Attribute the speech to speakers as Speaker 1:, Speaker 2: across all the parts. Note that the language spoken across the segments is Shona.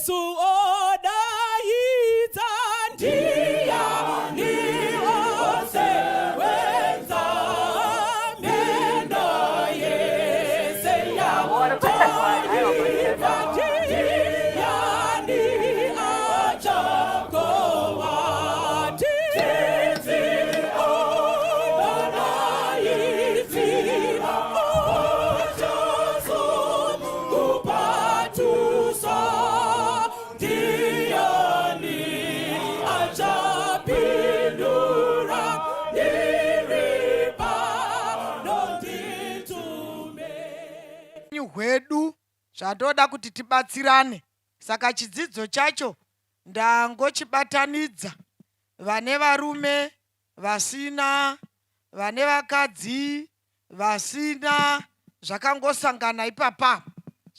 Speaker 1: Jesu odaidza ndiani osewenza mendo yese yaoiva ndiani achakowa tenzi odaidzira Kupatusa ndiani achapindura ndiri pano nditume.
Speaker 2: Upenyu hwedu zvatoda kuti tibatsirane saka chidzidzo chacho ndangochibatanidza vane varume vasina vane vakadzi vasina zvakangosangana ipapa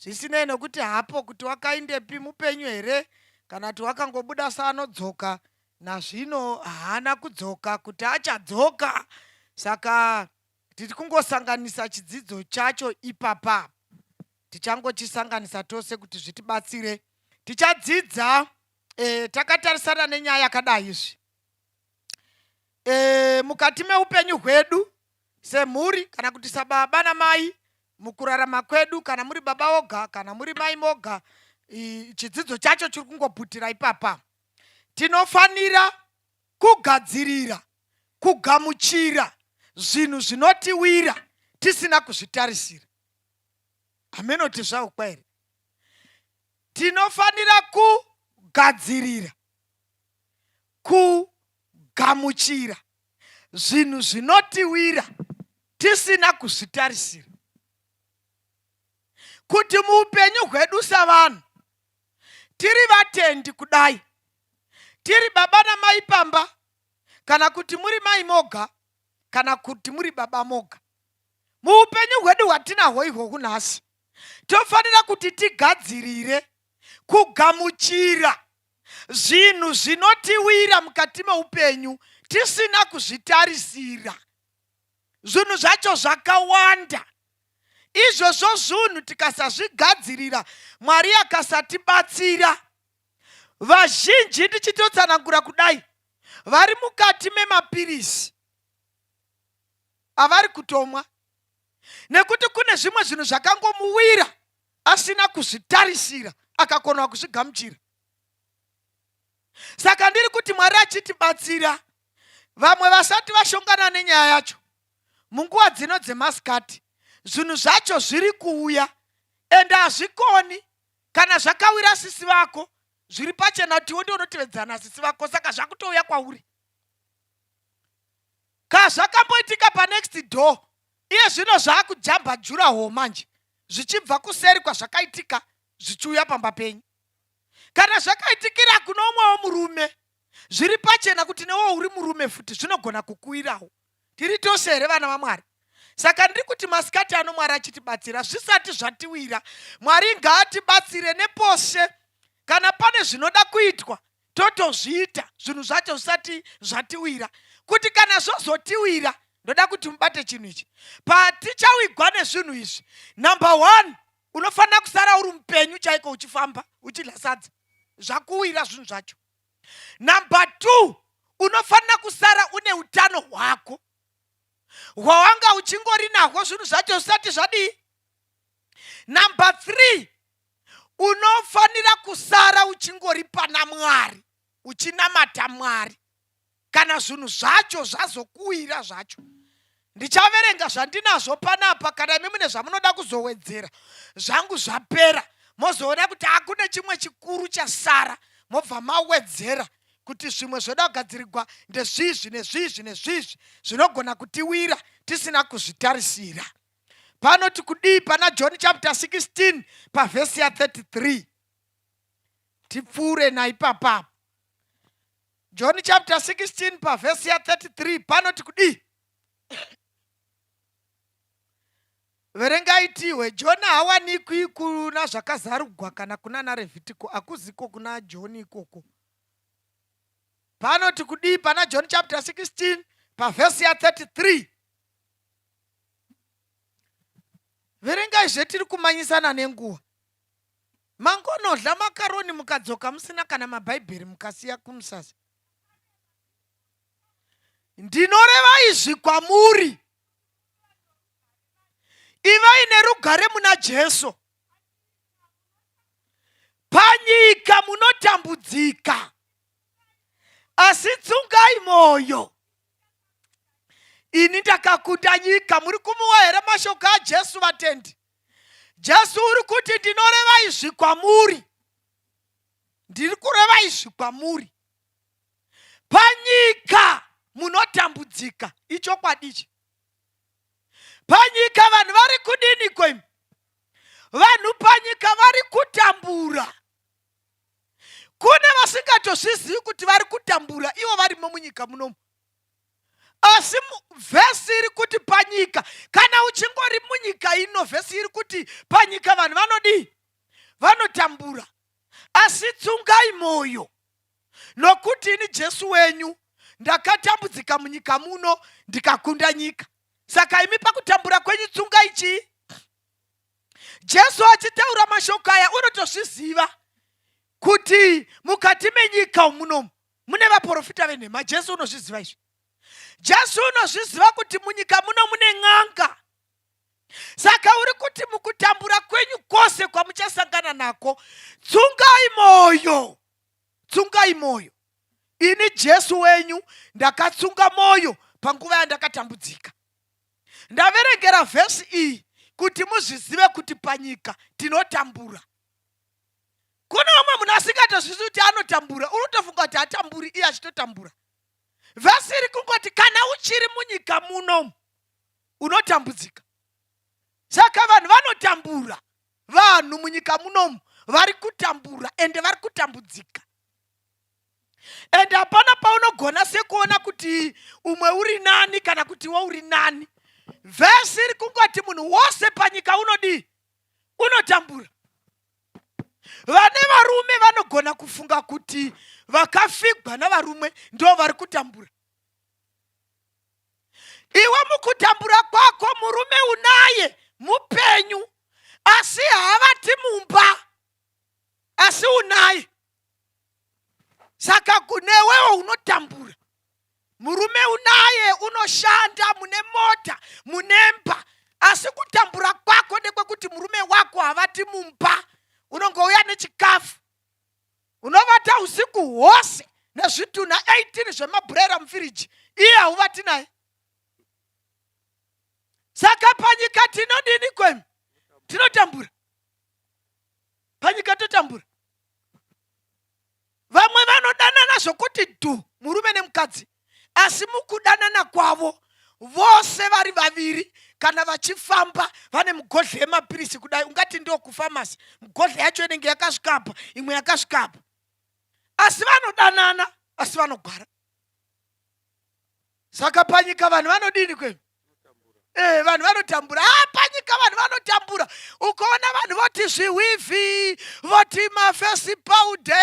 Speaker 2: zvisinei nokuti hapo kuti wakaindepi mupenyu here kana kuti wakangobuda saanodzoka nazvino haana kudzoka kuti achadzoka saka tiri kungosanganisa chidzidzo chacho ipapa tichangochisanganisa tose kuti zvitibatsire tichadzidza e, takatarisana nenyaya yakadai izvi e, mukati meupenyu hwedu semhuri kana kuti sababa namai mukurarama kwedu kana muri baba woga kana muri mai moga chidzidzo chacho chiri kungoputira ipapa tinofanira kugadzirira kugamuchira zvinhu zvinotiwira tisina kuzvitarisira hamenoti zvaukwa here tinofanira kugadzirira kugamuchira zvinhu zvinotiwira tisina kuzvitarisira kuti muupenyu hwedu savanhu tiri vatendi kudai tiri baba namai pamba kana kuti muri mai moga kana kuti muri baba moga muupenyu hwedu hwatinahwo ihwohwu nhasi tofanira kuti tigadzirire kugamuchira zvinhu zvinotiwira mukati meupenyu tisina kuzvitarisira zvinhu zvacho zvakawanda izvozvo zvinhu tikasazvigadzirira mwari akasatibatsira vazhinji ndichitotsanangura kudai vari mukati memapirisi avari kutomwa nekuti kune zvimwe zvinhu zvakangomuwira asina kuzvitarisira akakonwa kuzvigamuchira saka ndiri kuti mwari achitibatsira vamwe vasati vashongana nenyaya yacho munguva dzino dzemasikati zvinhu zvacho zviri kuuya ende hazvikoni kana zvakawira sisi vako zviri pachena kuti iwe ndiwe unotevedzana sisi vako saka zvakutouya kwauri ka zvakamboitika panext door iye zvino zvaakujamba juraho manje zvichibva kuseri kwazvakaitika zvichiuya pamba penyu kana zvakaitikira kuno umwewo murume zviri pachena kuti newo uri murume futi zvinogona kukuwirawo tiri tose here vana vamwari saka ndiri kuti masikati ano mwari achitibatsira zvisati zvatiwira mwari ngaatibatsire nepose kana pane zvinoda kuitwa totozviita zvinhu zvacho zvisati zvatiwira kuti kana zvozotiwira ndoda kuti mubate chinhu ichi patichawigwa nezvinhu izvi number one unofanira kusara uri mupenyu chaiko uchifamba uchidya sadza zvakuwira zvinhu zvacho number two unofanira kusara une utano hwako hwawanga uchingori nahwo zvinhu zvacho zvisati zvadii number three unofanira kusara uchingori pana mwari uchinamata mwari kana zvinhu zvacho zvazokuwira zvacho ndichaverenga zvandinazvo panapa kana imi mune zvamunoda kuzowedzera zvangu zvapera mozoona kuti hakune chimwe chikuru chasara mobva mawedzera kuti zvimwe zvoda kugadzirigwa ndezvizvi nezvizvi nezvizvi zvinogona kutiwira tisina kuzvitarisira panoti kudii pana john chapter 16 pavhesi ya 33 tipfuure naipapa john chapter 16 pavhesi ya 33 panoti kudii verengai tihwe jona hawanikwi kuna zvakazarugwa kana kuna narevhitiko akuziko kuna joni ikoko panoti kudii pana john chapter 16 pavhesi ya 33 verengai zvetiri kumanyisana nenguva. Mangonodla makaroni mukadzoka musina kana mabhaibheri mukasiya kumusasa. Ndinoreva izvi kwamuri. Ivai nerugare muna Jesu. Panyika munotambudzika, asi tsungai mwoyo. Ini ndakakunda nyika. Muri kumuwa here mashoko aJesu vatendi? Jesu uri kuti ndinoreva izvi kwamuri. Ndiri kureva izvi kwamuri. Panyika munotambudzika. Ichokwadi ichi. Panyika vanhu vari kudini kwemi? Vanhu panyika vari kutambura. Kune vasingatozvizivi kuti vari kutambura ivo varimo munyika munomu. Asi vhesi iri kuti panyika, kana uchingori munyika ino, vhesi iri kuti panyika vanhu vanodii? Vanotambura. Asi tsungai mwoyo, nokuti ini Jesu wenyu ndakatambudzika munyika muno ndikakunda nyika. Saka imi pakutambura kwenyu tsungai chii? Jesu achitaura mashoko aya unotozviziva kuti mukati menyika munomu mune vaprofita venhema. Jesu unozviziva izvi. Jesu unozviziva kuti munyika muno mune n'anga. Saka uri kuti mukutambura kwenyu kwose kwamuchasangana nako, tsungai mwoyo, tsungai mwoyo. Ini Jesu wenyu ndakatsunga mwoyo panguva yandakatambudzika. Ndaverengera vhesi iyi kuti muzvizive kuti panyika tinotambura. Kune umwe munhu asingatozvizivi kuti anotambura, unotofunga kuti hatamburi, iye achitotambura. Vhesi iri kungoti kana uchiri munyika muno unotambudzika. Saka vanhu vanotambura, vanhu munyika munomu vari kutambura ende vari kutambudzika. Ende hapana paunogona sekuona kuti umwe uri nani kana kuti iwe uri nani. Vhesi iri kungoti munhu wose panyika unodii? Unotambura. Vane varume vanogona kufunga kuti vakafigwa navarume ndo vari kutambura. Iwe mukutambura kwako murume unaye mupenyu, asi haavati mumba, asi unaye. Saka kunewewo unotambura, murume unaye, unoshanda, mune mota, munemba, asi kutambura kwako ndekwekuti murume wako havati mumba, unongouya nechikafu, unovata usiku hwose nezvitunha 18 zvemabhurera mufiriji, iye hauvati naye. Saka panyika tinodini kwemi? Tinotambura panyika, totambura. Vamwe vanodanana zvokuti dhu, murume nemukadzi, asi mukudanana kwavo vose vari vaviri, kana vachifamba vane mugodhle yemapirisi kudai, ungati ndio kufamasi, mugodhle yacho inenge yakasvika apa, imwe yakasvika apa, asi vanodanana, asi vanogwara. Saka panyika vanhu vanodini kwenu? Eh, vanhu vanotambura. Ah, panyika vanhu vanotambura. Ukaona vanhu voti zviwivhi, voti mafesi paude,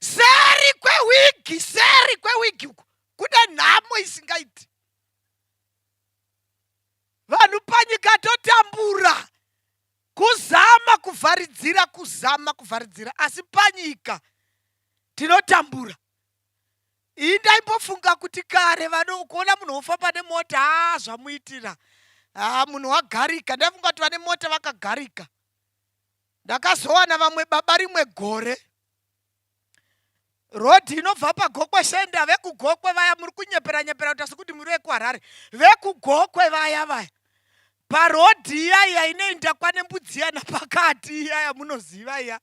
Speaker 2: seri kwewigi, seri kwewigi uko kune nhamo isingaiti. Vanhu panyika totambura, kuzama kuvharidzira, kuzama kuvharidzira, asi panyika tinotambura. Ini ndaimbofunga kuti kare vano kuona munhu wofamba nemota, haa zvamuitira, haa munhu wagarika. Ndaifunga kuti vane mota vakagarika. Ndakazowana vamwe baba rimwe gore, rodhi inobva paGokwe Senda, vekuGokwe vaya, muri kunyepera nyepera kuti asi kuti muri vekuHarare, vekuGokwe vaya vaya, parodhi iya iya inoenda kwane mbudzi iya napakati iya yamunoziva iya,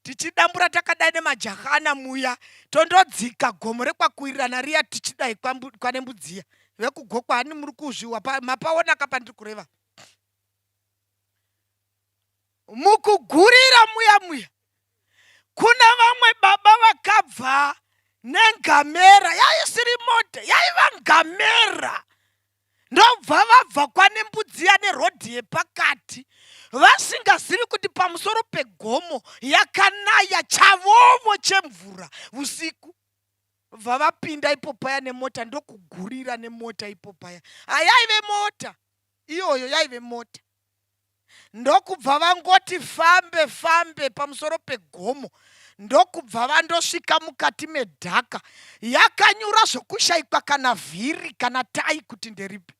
Speaker 2: tichidambura takadai nemajahana muya, tondodzika gomo rekwakuwirirana riya tichidai kwane mbudzi iya. Vekugokwa hani muri kuzviwa mapaona ka pandiri kureva? Mukugurira muya muya kuna vamwe baba vakabva nengamera, yaisiri mota, yaiva ngamera, ndobva vabva kwane mbudzi yane rodhi yepakati, vasingazivi kuti pamusoro pegomo yakanaya chavovo chemvura usiku. Bva vapinda ipo paya nemota, ndokugurira nemota ipo paya. Hayaive mota iyoyo, yaive mota. Ndokubva vangoti fambe fambe pamusoro pegomo ndokubva vandosvika mukati medhaka yakanyura zvokushaikwa kana vhiri kana tai kuti nderipi.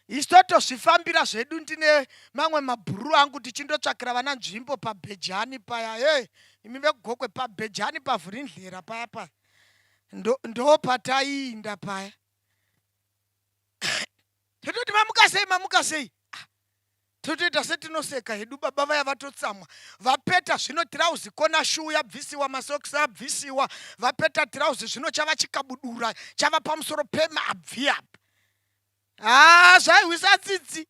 Speaker 2: Isu totozvifambira zvedu ndine mamwe mabhururu angu tichindotsvakira vana nzvimbo pabhejani paya. Hey, imi vekugokwe pabhejani pavhurindlera paya paya ndopataiinda paya. Tototi mamuka sei, mamuka sei? Ah, totoita setinoseka hedu baba vaya vatotsamwa vapeta zvino tirauzi kona shuu yabvisiwa masokisi abvisiwa vapeta tirauzi zvino chava chikabudura chava pamusoro pemabvi apa. Haa zvaihwisa tsitsi.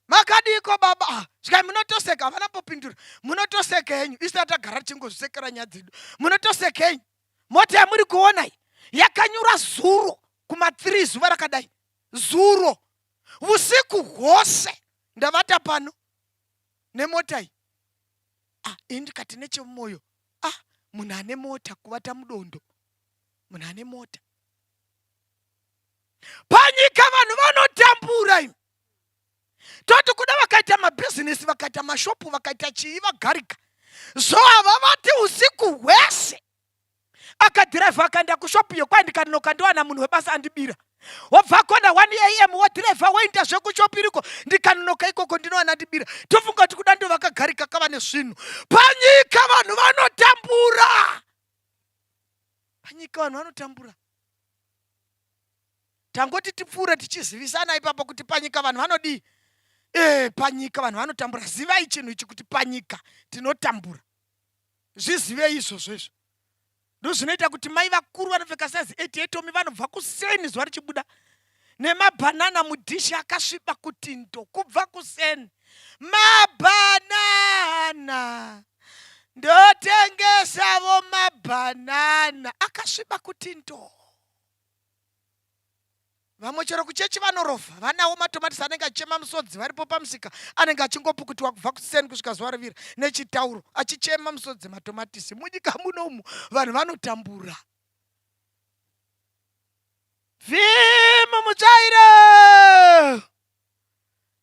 Speaker 2: Makadiiko baba? Ah, svikai munotoseka havana popindura. Munotoseka henyu isu tatagara tichingozvisekera nyaya dzedu. Munotoseka henyu. Mota yamuri kuona iyi yakanyura zuro kuma3 zuva rakadai. Zuro usiku hwose ndavata pano nemota iyi. Ah, ini ndikati nechemumoyo, ah, munhu ane mota kuvata mudondo. Munhu ane mota. Panyika vanhu vanotambura imi. Toti kuda vakaita mabhizinesi, vakaita mashopu, vakaita chii, vagarika. So havavati usiku hwese. Akadhiraivha akaenda kushopu iyo, kwai ndikanonoka ndowana munhu webasa andibira. Wobva kona 1 am wodhiraivha woenda zvekushopu iriko, ndikanonoka ikoko ndinowana andibira. Tofunga kuti kuda ndo vakagarika kava nezvinhu. Panyika vanhu vanotambura. Panyika vanhu vanotambura. Tangoti tipfuure tichizivisana ipapo kuti panyika vanhu vanodii? E, panyika vanhu vanotambura. Zivai chinhu ichi kuti panyika tinotambura. Zvizivei izvozvo izvo. Ndozvinoita kuti mai vakuru vanopfeka size 88 omi vanobva kuseni zuva richibuda nemabhanana mudhishi akasviba kuti ndo kubva kuseni. Mabhanana ndotengesavo mabhanana akasviba kuti ndo. Vamwe chero kuchechi vanorovha vanawo matomatisi anenge achichema musodzi varipo pamusika anenge achingopukutiwa kubva kuseni kusvika zuva rivira nechitauro achichema musodzi matomatisi. Munyika munomu vanhu vanotambura. Vhimu mutsvairo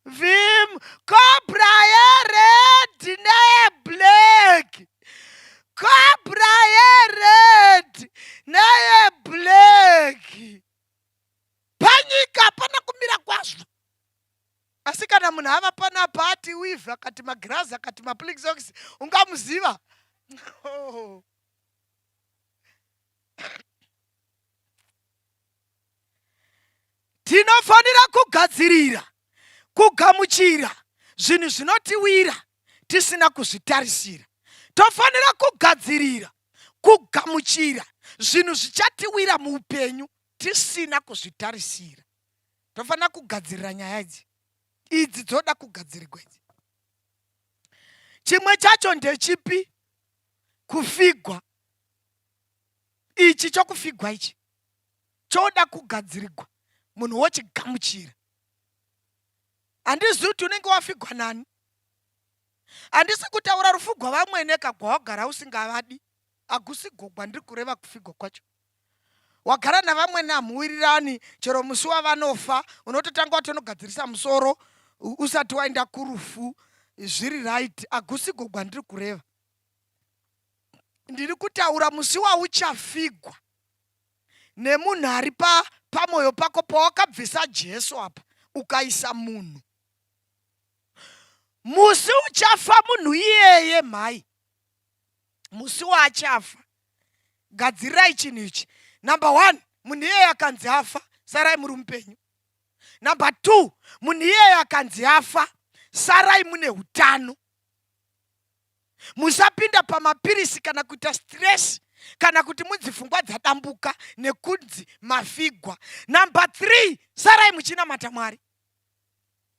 Speaker 2: vhimu cobra yered neyeblack cobra yered neyeblack. Panyika hapana kumira kwazvo, asi kana munhu ava panapa ati weave akati magirazi akati maplixox ungamuziva. Oh. Tinofanira kugadzirira kugamuchira zvinhu zvinotiwira tisina kuzvitarisira. Tofanira kugadzirira kugamuchira zvinhu zvichatiwira muupenyu tisina kuzvitarisira. Tofanira kugadzirira nyaya idzi. Idzi dzoda kugadzirirwa idzi. Chimwe chacho ndechipi? Kufigwa. Ichi chokufigwa ichi choda kugadzirigwa, munhu wochigamuchira. Handizivi kuti unenge wafigwa nani. Handisi kutaura rufu gwavamwene ka gwawagara usingavadi, hagusi gogwa ndiri kureva kufigwa kwacho. Wagara navamwene hamuwirirani, chero musi wavanofa unototanga watonogadzirisa musoro usati waenda kurufu, zviri right, hagusi gogwa ndiri kureva. Ndiri kutaura musi wauchafigwa nemunhu ari pa pamoyo pako pawakabvisa Jesu apa ukaisa munhu. Musi uchafa munhu iyeye mhai, musi waachafa, gadzirirai chinhu ichi. Number 1, munhu iyeye akanzi afa, sarai muri mupenyu. Number 2, munhu iyeye akanzi afa, sarai mune utano. Musapinda pamapirisi kana kuita stress kana kuti munzi pfungwa dzadambuka nekunzi mafigwa. Number 3, sarai muchinamata Mwari.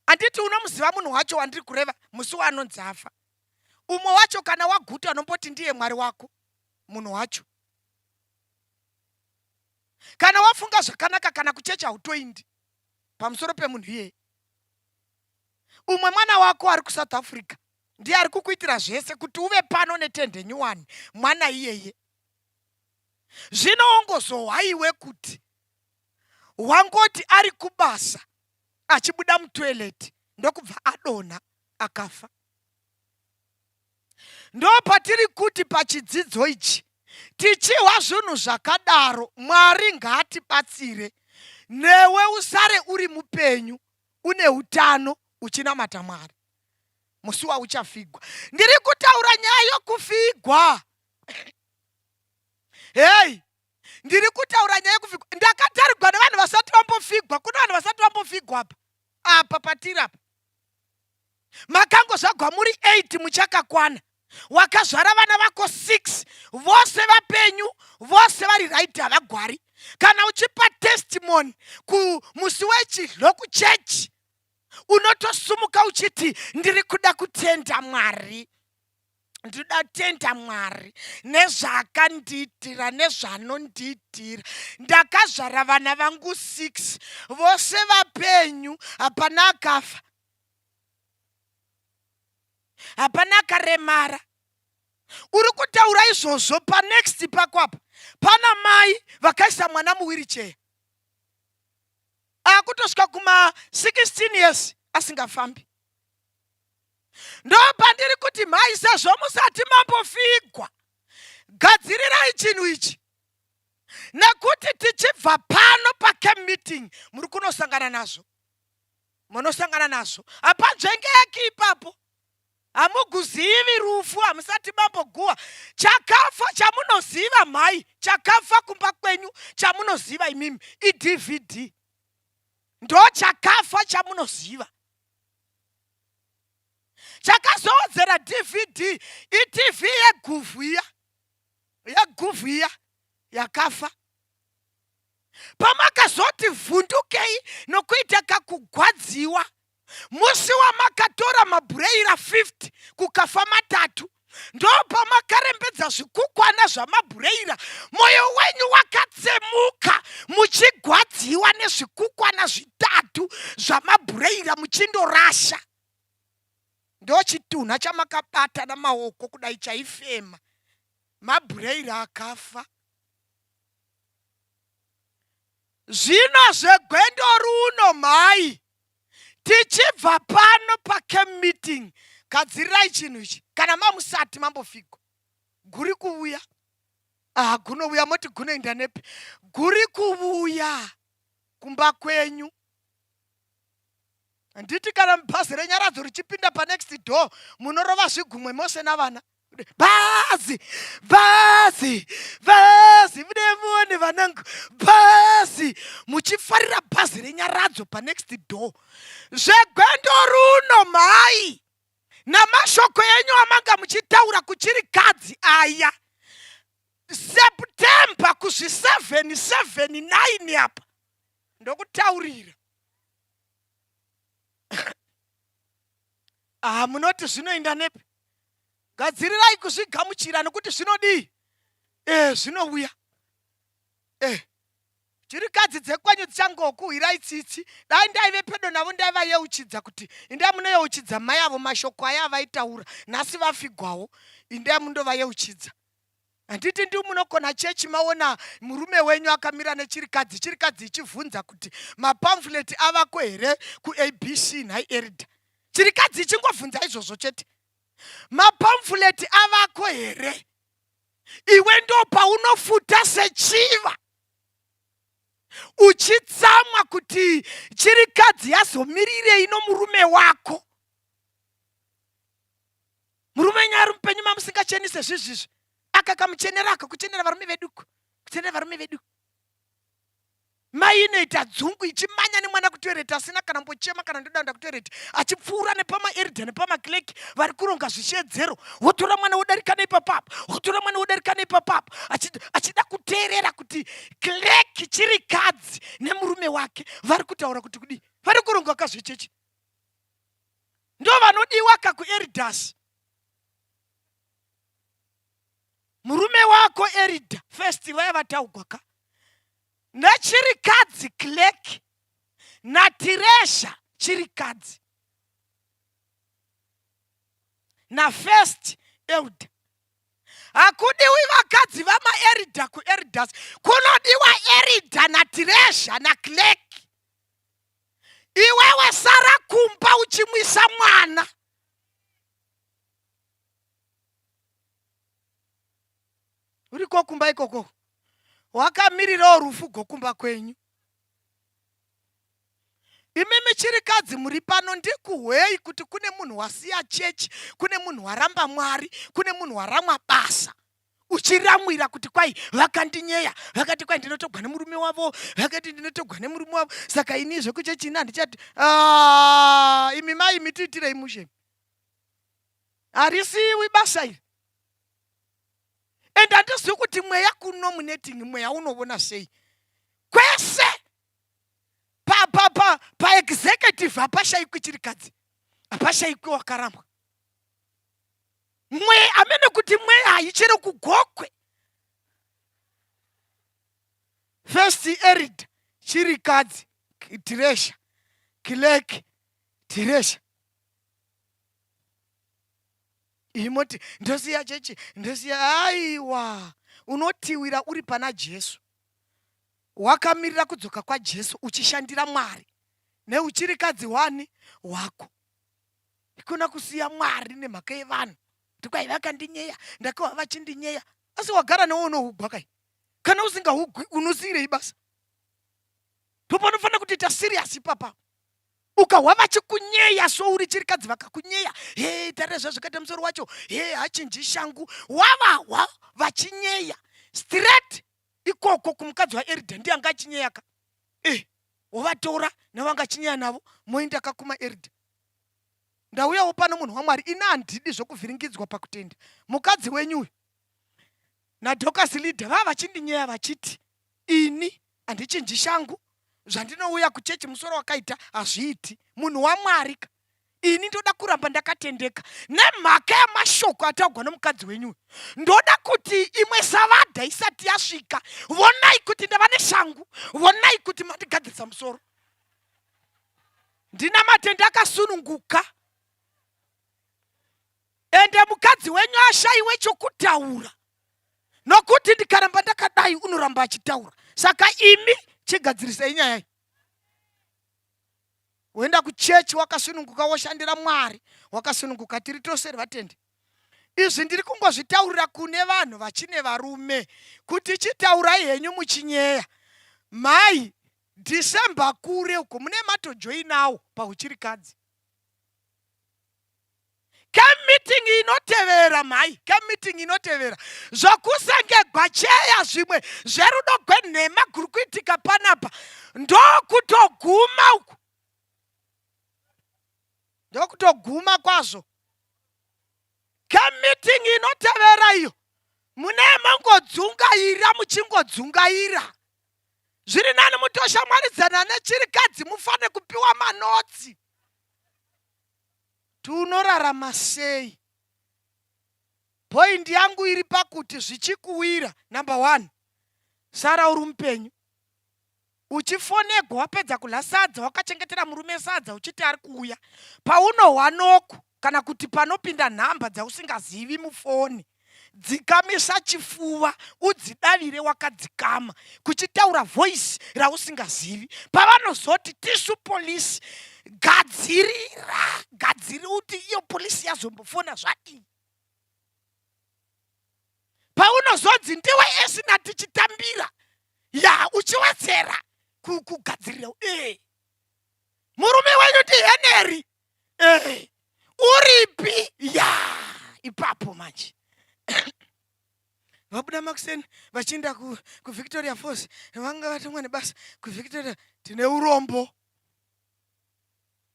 Speaker 2: Handiti unomuziva munhu wacho wandiri kureva musi waanonzi afa. Umwe wacho kana waguta unomboti ndiye Mwari wako munhu wacho. Kana wafunga zvakanaka kana kuchechi hautoindi pamusoro pemunhu iyeye. Umwe mwana wako ari kuSouth Africa ndiye ari kukuitira zvese kuti uve pano netende nyuwani mwana iyeye. Zvino wongozohwa iwe kuti wangoti ari kubasa achibuda mutoilet. ndokubva adonha akafa. Ndopatiri kuti pachidzidzo ichi tichihwa zvinhu zvakadaro, Mwari ngaatibatsire newe usare uri mupenyu une utano uchinamata Mwari musi wauchafigwa. Ndiri kutaura nyaya yokufigwa. Hei, ndiri kutaura nyaya yekufigwa. Ndakatarigwa nevanhu vasati vambofigwa. Kune vanhu vasati vambofigwa apa apa patiri apa. Makangozvagwa muri 8 muchakakwana. Wakazvara vana vako 6 vose vapenyu, vose vari right, havagwari. Kana uchipa testimony kumusi wechidlo kuchechi, unotosumuka uchiti ndiri kuda kutenda Mwari, ndinoda kutenda Mwari nezvaakandiitira nezvaanondiitira. Ndakazvara vana vangu 6 vose vapenyu, hapana akafa, hapana akaremara. Uri kutaura izvozvo panext pako apa pana mai vakaisa mwana muwiricheya akutosvika kuma 16 years asingafambi. Ndopandiri kuti mhai, sezvo musati mambofigwa, gadzirirai chinhu ichi, nekuti tichibva pano pacamp meeting muri kunosangana nazvo, munosangana nazvo. Hapanzvengeki ipapo, hamuguzivi rufu, hamusati mamboguwa. Chakafa chamunoziva mhai, chakafa kumba kwenyu chamunoziva imimi iDVD, ndo chakafa chamunoziva. Chakazowedzera DVD iTV yeguvhu iya, yeguvhu iya yakafa. Pamakazoti vhundukei nokuita kakugwadziwa musi wamakatora mabhureira 50 kukafa matatu, ndopamakarembedza zvikukwana zvamabhureira, mwoyo wenyu wakatsemuka muchigwadziwa nezvikukwana zvitatu zvamabhureira muchindorasha. Ndochitunha chamakabata namaoko kudai chaifema mabhureira akafa. Zvino zvegwendo runo mhai, tichibva pano pacamp meeting, gadzirirai chinhu ichi kana mamusati mambofigwa. Guri kuuya. Ah, gunouya moti gunoenda nepi? Guri kuuya kumba kwenyu. Handiti kana bhazi renyaradzo richipinda panext door munorova zvigumwe mose navana. Bhazi, bhazi, bhazi, mune muone vanangu, bhazi, muchifarira bhazi renyaradzo panext door. Zvegwendo runo mhai, namashoko enyu amanga muchitaura kuchirikadzi aya, September kuzvi 7 7 9 apa ndokutaurira. Ah, munoti zvinoenda nepi? Gadzirirai kuzvigamuchira nokuti zvinodii? Eh, zvinouya. Eh, chirikadzi dzekwenyu dzichangokuhwirai tsitsi. Dai ndaive pedo navo ndaivayeuchidza kuti indai munoyeuchidza mai avo mashoko aya avaitaura. Nhasi vafigwawo. Indai mundovayeuchidza. Handiti ndi munokona chechi maona murume wenyu akamira nechirikadzi, chirikadzi ichivhunza kuti mapamflet avako here kuABC nhai Erida. Chirikadzi ichingovhunza izvozvo chete. Mapamflet avako here? Iwe ndo paunofuta sechiva uchitsamwa kuti chirikadzi yazomirirei nomurume wako. Murume wenyu ari mupenyu mamusingachenise zvizvizvi. Aka kamuchenera aka kuchenera varume vedu, kuchenera varume vedu. Mai inoita dzungu ichimanya nemwana kutoireti asina kana mbochema kana ndoda kuenda kutoireti, achipfuura nepamaerida nepamakleki vari kuronga zvisheedzero, wotora mwana wodarika neipapapa, wotora mwana wodarika neipapapa, achida kuteerera kuti kleki chirikadzi nemurume wake vari kutaura kuti kudii, vari kuronga kazvechechi. Ndo vanodiwa ka kueridhasi. Murume wako erida first vaya vataugwa ka nechirikadzi clerk natiresha chirikadzi nafirst elder. Hakudiwi vakadzi vamaerida kueridas, kunodiwa erida natiresha naclerk. Iwewe sara kumba uchimwisa mwana. Uriko kumba ikoko wakamirirawo rufu gokumba kwenyu. Imimi chirikadzi muri pano, ndikuhwei kuti kune munhu wasiya chechi, kune munhu waramba Mwari, kune munhu waramwa basa, uchiramwira kuti kwai vakandinyeya, vakati kwai ndinotogwa nemurume wavo, vakati ndinotogwa nemurume wavo, saka ini zvekuchechi ini handichati. Ah, imi mai imi tiitirei mushe, harisiwi basa iri. And handizivi kuti mweya kuno muneting mweya unovona sei kwese paexecutive pa, pa, hapashaikwi chirikadzi, hapashaikwi wakarambwa. Mweya amene kuti mweya haichero kugokwe. First erid chirikadzi, tiresha kilek tiresha imoti ndosiya chechi ndosiya. Aiwa, unotiwira uri pana Jesu, wakamirira kudzoka kwaJesu, uchishandira Mwari neuchirikadzi wani wako. Ikona kusiya Mwari nemhaka yevanhu kuti kwai vakandinyeya, ndakahwa vachindinyeya. Asi wagara newe unohugwa kai? Kana usingahugwi unosiyirei basa? Ndopanofanira kutoita serious ipapa. Ukahwa vachikunyeya so uri chirikadzi, vakakunyeya, he tarira zvazvakaita musoro wacho, he hachinji shangu, wavahwa vachinyeya straight ikoko kumukadzi waErida, ndiye anga achinyeyaka. E wovatora nevanga achinyeya navo, moenda kakuma Erida. Ndauyawo pano munhu waMwari, ini handidi zvokuvhiringidzwa pakutenda. Mukadzi wenyu uyu naDocas leader vava vachindinyeya vachiti ini handichinji shangu, zvandinouya kuchechi musoro wakaita hazviiti. Munhu waMwari ka, ini ndoda kuramba ndakatendeka nemhaka yamashoko ataugwa nomukadzi wenyu uyu. Ndoda kuti imwe savadha isati yasvika, vonai kuti ndava neshangu, vonai kuti mandigadzirisa musoro, ndinamate ndakasununguka. Ende mukadzi wenyu ashaiwe chokutaura, nokuti ndikaramba ndakadai unoramba achitaura. Saka imi chigadzirisai nyaya iyi, woenda kuchechi wakasununguka, woshandira Mwari wakasununguka. Tiri tose vatendi. Izvi ndiri kungozvitaurira kune vanhu vachine varume kuti chitaurai henyu muchinyeya. Mhai, December kure uko mune matojoinawo pauchirikadzi. Kemeeting inotevera mhai, kemeeting inotevera, zvokusengegwa cheya, zvimwe zverudo gwenhema guri kuitika panapa, ndokutoguma uku, ndokutoguma kwazvo. Kemeeting inotevera iyo mune mongodzungaira, muchingodzungaira. Zviri nani mutoshamwaridzana nechirikadzi, mufane kupiwa manotsi. Tunorarama sei? Point yangu iri pakuti zvichikuwira, number one, sara uri mupenyu. Uchifonegwa wapedza kudya sadza, wakachengetera murume sadza uchiti ari kuuya, paunohwa noku kana kuti panopinda nhamba dzausingazivi mufoni, dzikamisa chifuva udzidavire wakadzikama, kuchitaura voice rausingazivi. Pavanozoti tisu polisi, gadzirira, gadziri uti iyo polisi yazombofona zvadii. Paunozonzi ndiwe esina tichitambira ya, uchiwedzera kugadzirira. E murume wenyu ndiHenry, e uripi? Ya ipapo manje vabuda makuseni vachienda kuVictoria Falls, vanga vatumwa nebasa kuVictoria. Tine urombo.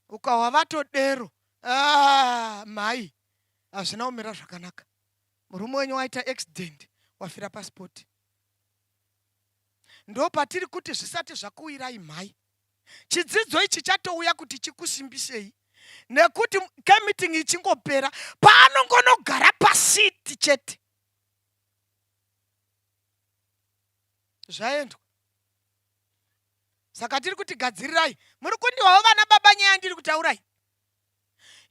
Speaker 2: Ukahwa vatodero, ah, mhai, hazvina kumira zvakanaka. Murume wenyu waita accident, wafira pasipoti. Ndo patiri kuti zvisati zvakuwirai mhai, chidzidzo ichi chatouya kuti chikusimbisei, nekuti kemeeting ichingopera, paanongonogara pasiti chete, zvaendwa. Saka tiri kuti gadzirirai. Muri kundiwawo vana baba nyaya ndiri kutaurai?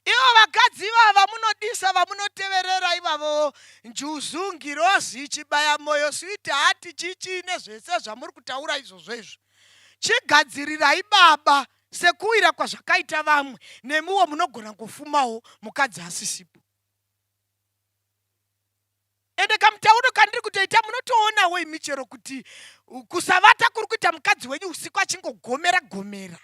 Speaker 2: Ivo vakadzi ivava vamunodisa, vamunoteverera ivavo, njuzu, ngirozi, chibaya moyo, sweet heart, chichi nezvese zvamuri kutaura izvozvo izvo, chigadzirirai baba. Sekuwira kwazvakaita vamwe, nemiwo munogona kufumawo mukadzi asisipo. Ende kamutauro kandiri kutoita munotoonawo imi chero kuti kusavata kuri kuita mukadzi wenyu usiku achingogomera gomera.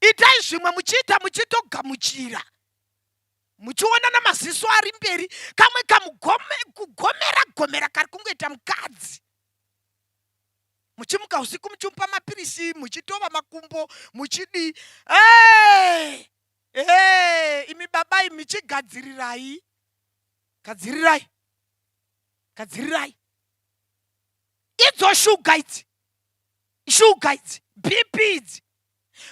Speaker 2: Itai zvimwe muchiita muchitogamuchira muchiona namaziso ari mberi kamwe kamugomera gomera kari kungoita mukadzi muchimuka usiku muchimupa mapirisi muchitova makumbo muchidii hey! Hey, imi baba imi chigadzirirai gadzirirai gadzirirai idzo shuga idzi shuga idzi bp idzi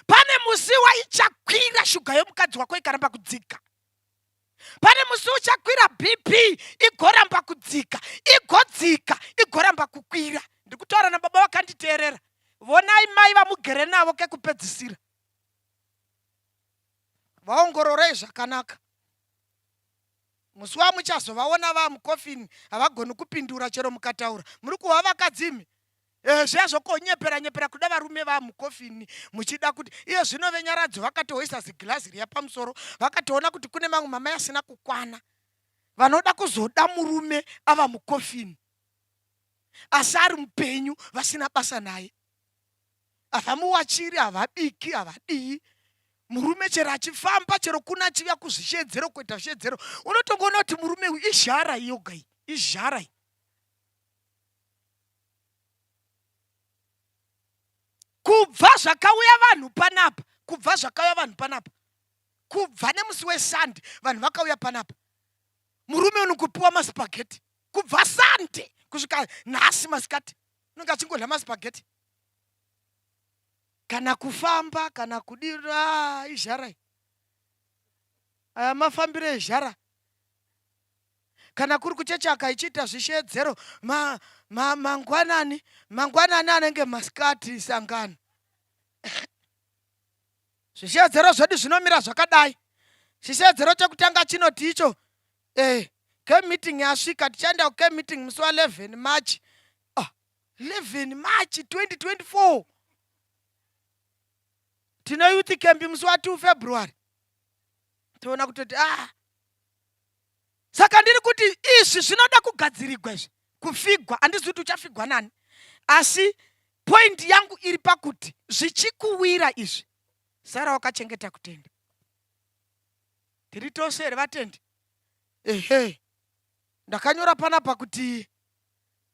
Speaker 2: pane musi waichakwira shuga yomukadzi wako ikaramba kudzika pane musi uchakwira bp igoramba kudzika igodzika igoramba kukwira ndiri kutaura nababa vakanditeerera vonai mai vamugere navo kekupedzisira vaongororei zvakanaka musi wamuchazovaona vamukofini havagoni kupindura chero mukataura muri kuva vakadzi imi Eh, zviya zvokonyepera nyepera kuda varume vamukofini muchida kuti iye zvino venyaradzo vakatoisa zigirazi riya pamusoro vakatoona kuti kune mamwe mamai asina kukwana vanoda kuzoda murume ava mukofini asi ari mupenyu vasina basa naye havamuwachiri havabiki havadii murume chero achifamba chero kuna achiuya kuzvisheedzero kuita zvisheedzero unotongoona kuti murume uyu izhara iyoga iyi izhara iyi kubva zvakauya vanhu panapa kubva zvakauya vanhu panapa kubva nemusi wesande vanhu vakauya panapa murume unokupiwa masipageti kubva sande kusvika nhasi masikati unenge achingodya masipageti kana kufamba kana kudira izhara aya mafambiro ezhara kana kuri kuchechi akaichiita zvisheedzero mangwanani ma, mangwanani anenge masikati sangano zvisheedzero zvedu zvinomira zvakadai chisheedzero chekutanga chinoti icho eh, camp meeting yasvika tichaenda kucamp meeting musi wa 11 march ah, 11 march 2024 tine youth camp musi wa 2 february toona kutoti ah saka ndiri kuti izvi zvinoda kugadzirigwa izvi kufigwa handizivi kuti uchafigwa nani asi poindi yangu iri pakuti zvichikuwira izvi sara wakachengeta kutenda tiri tose here vatendi ehe ndakanyora panapa kuti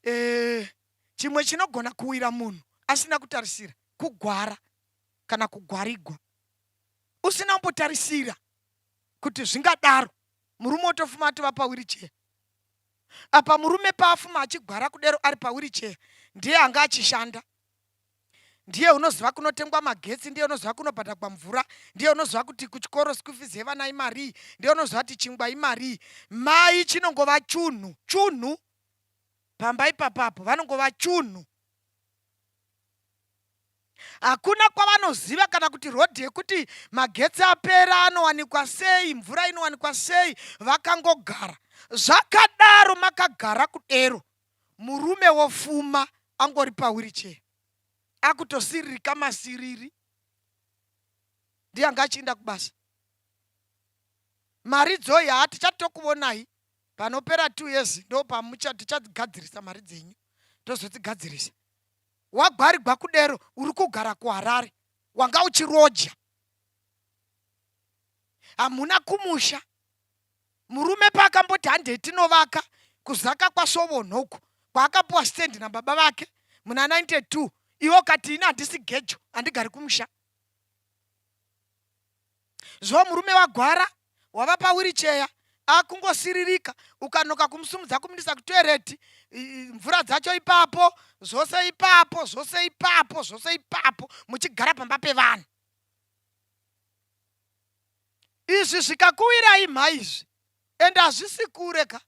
Speaker 2: e, chimwe chinogona kuwira munhu asina kutarisira kugwara kana kugwarigwa usina kumbotarisira kuti zvingadaro murume otofuma atova pawiricheya apa murume paafuma achigwara kudero ari pawiricheya ndiye anga achishanda ndiye unoziva kunotengwa magetsi ndiye unoziva kunobhadhagwa mvura ndiye unoziva kuti kuchikoro school fees yevana imarii ndiye unoziva kuti chingwa imarii mai chinongova chunhu chunhu pamba ipapapo vanongova chunhu Hakuna kwavanoziva kana kuti road yekuti magetsi apera anowanikwa sei, mvura inowanikwa sei, vakangogara. Zvakadaro makagara kudero, murume wofuma angori pawheelchair akutosiririka masiriri ndiye anga achiinda kubasa. Mari dzoyi haa tichatokuvonai panopera two years ndo pamucha tichagadzirisa mari dzenyu tozodzigadzirisa. Wagwarigwa kudero uri kugara kuHarare wanga uchiroja hamuna kumusha murume paakamboti handei tinovaka kuzaka kwasvovonho uko kwaakapiwa stand nababa vake muna 92 iwe ukati ini handisi gejo handigari kumusha Zvo murume wagwara wava pawiricheya akungosiririka ukanoka kumusumudza kumindisa kutoireti mvura dzacho ipapo zvose ipapo zvose ipapo zvose ipapo muchigara pamba pevanhu izvi zvikakuwirai mhai izvi ende hazvisi kure ka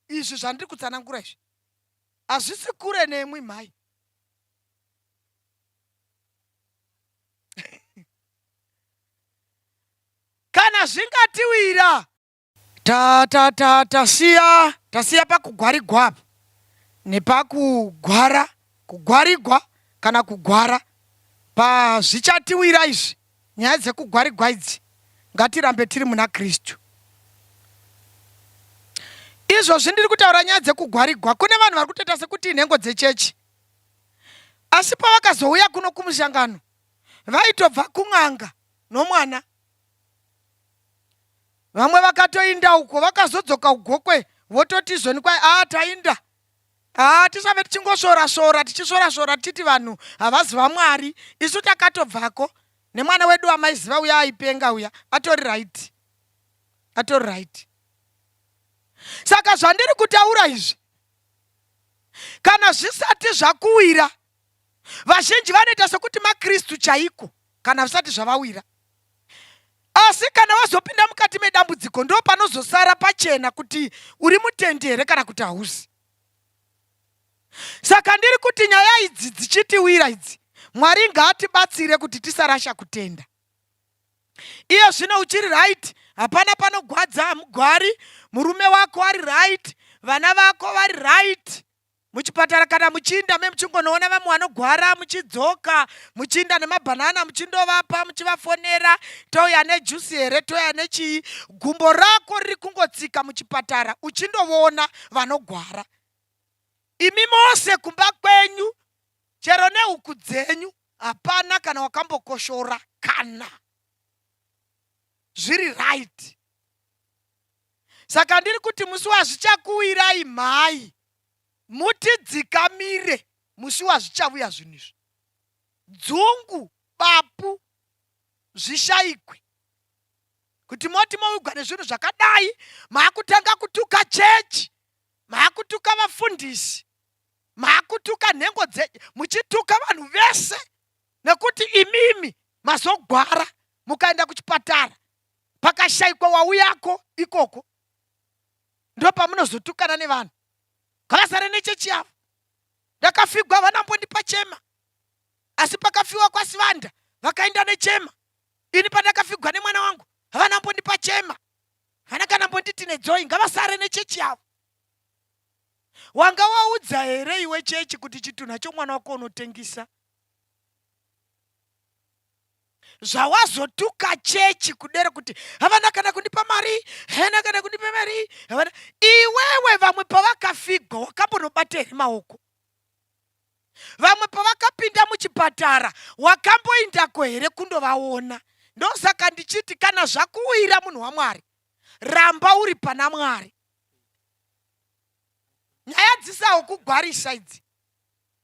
Speaker 2: izvi zvandiri kutsanangura izvi hazvisi kure nemwi mhai kana zvingatiwira ta ta ta tasiya tasiya pakugwarigwa apa nepakugwara kugwarigwa kana kugwara pazvichatiwira izvi nyaya dzekugwarigwa idzi ngatirambe tiri muna kristu izvozvi ndiri kutaura nyaya dzekugwarigwa kune vanhu vari kutoita sekuti inhengo dzechechi asi pavakazouya kuno kumushangano vaitobva kun'anga nomwana vamwe vakatoinda uko vakazodzoka ugokwe vototi izvoni kwai aa tainda haa tisave tichingosvora svora tichisvora svora tichiti vanhu havazi vamwari isu takatobvako nemwana wedu amaiziva uya aipenga uya atori right atori right saka zvandiri kutaura izvi kana zvisati zvakuwira vazhinji vanoita sekuti makristu chaiko kana zvisati zvavawira asi kana wazopinda mukati medambudziko ndo panozosara pachena kuti uri mutendi here kana kuti hausi saka ndiri kuti nyaya idzi dzichitiwira idzi mwari ngaatibatsire kuti tisarasha kutenda iye zvino uchiri right hapana panogwadza hamugwari murume wako ari right vana vako vari right muchipatara kana muchiinda me muchingonoona vamwe vanogwara muchidzoka muchiinda nemabhanana muchindovapa muchivafonera touya nejusi here touya nechii gumbo rako riri kungotsika muchipatara uchindovoona vanogwara imi mose kumba kwenyu chero nehuku dzenyu hapana kana wakambokoshora kana zviri right saka ndiri kuti musi wazvichakuwirai mhai mutidzikamire musi wazvichavuya zvinhu izvi dzungu bapu zvishaikwe kuti moti mowigwa nezvinhu zvakadai maakutanga kutuka chechi maakutuka vafundisi maakutuka nhengo dze muchituka vanhu vese nekuti imimi mazogwara mukaenda kuchipatara pakashaikwa wauyako ikoko ndopamunozotukana nevanhu ngavasare nechechi yavo ndakafigwa vanambondipa chema asi pakafiwa kwasivanda vakaenda nechema ini pandakafigwa nemwana wangu havana mbondipa chema havana kana mbonditi nedzoi ngavasare nechechi yavo wanga waudza here iwe chechi kuti chitunha chomwana wako unotengesa zvawazotuka chechi kudero kuti havana kana kundipa mari havana kana kundipa mari havana iwewe vamwe pavakafigwa wakambonobata here maoko vamwe pavakapinda muchipatara wakamboindako here kundovaona ndosaka ndichiti kana zvakuwira munhu wamwari ramba uri pana mwari nyaya dzisawo kugwarisa idzi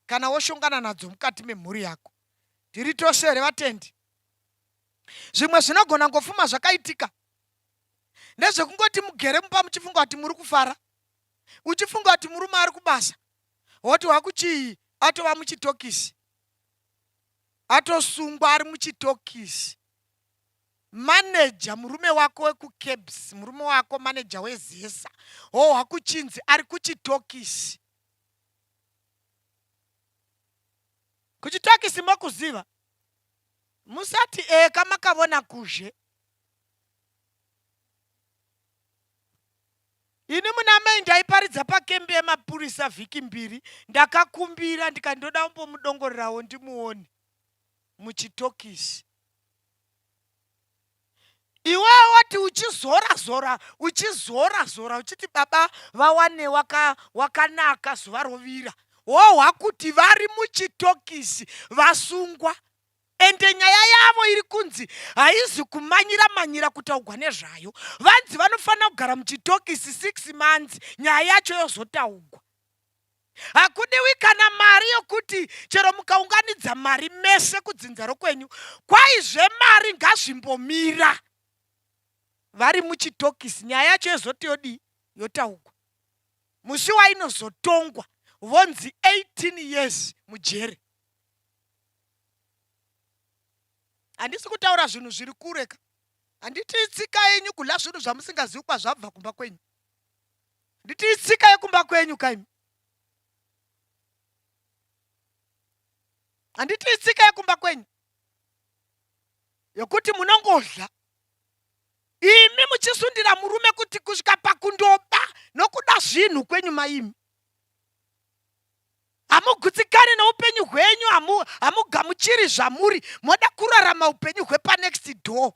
Speaker 2: kana woshongana nadzo mukati memhuri yako tiri tose here vatendi zvimwe zvinogona ngofuma zvakaitika ndezvekungoti mugere mupa muchifunga kuti muri kufara uchifunga kuti murume ari kubasa woti wakuchii atova muchitokisi atosungwa ari muchitokisi maneja murume wako wekucabs murume wako maneja wezesa ho wakuchinzi ari kuchitokisi kuchitokisi mokuziva musati eka makavona kuzhe ini muna mei ndaiparidza pakembi yemapurisa vhiki mbiri ndakakumbira ndikandoda kumbomudongorerawo ndimuone muchitokisi iwe wati uchizora zora uchizora zora uchiti baba vawane wakanaka waka zuva rovira wohwa kuti vari muchitokisi vasungwa ende nyaya yavo iri kunzi haizi kumanyira manyira kutaugwa nezvayo vanzi vanofanira kugara muchitokisi 6 months nyaya yacho yozotaugwa hakudiwi kana mari yokuti chero mukaunganidza mari mese kudzinza rokwenyu kwaizve mari ngazvimbomira vari muchitokisi nyaya yacho yozoti yodii yotaugwa musi wainozotongwa vonzi 18 years mujere handisi kutaura zvinhu zviri kure ka handiti itsika yenyu kudla zvinhu zvamusingazivi kwazvabva kumba kwenyu handiti itsika yekumba kwenyu kaimi handiti itsika yekumba kwenyu yokuti munongodla imi muchisundira murume kuti kusvika pakundoba nokuda zvinhu kwenyu maimi Hamugutsikani noupenyu hwenyu, hamugamuchiri zvamuri, moda kurarama upenyu hwepanext door.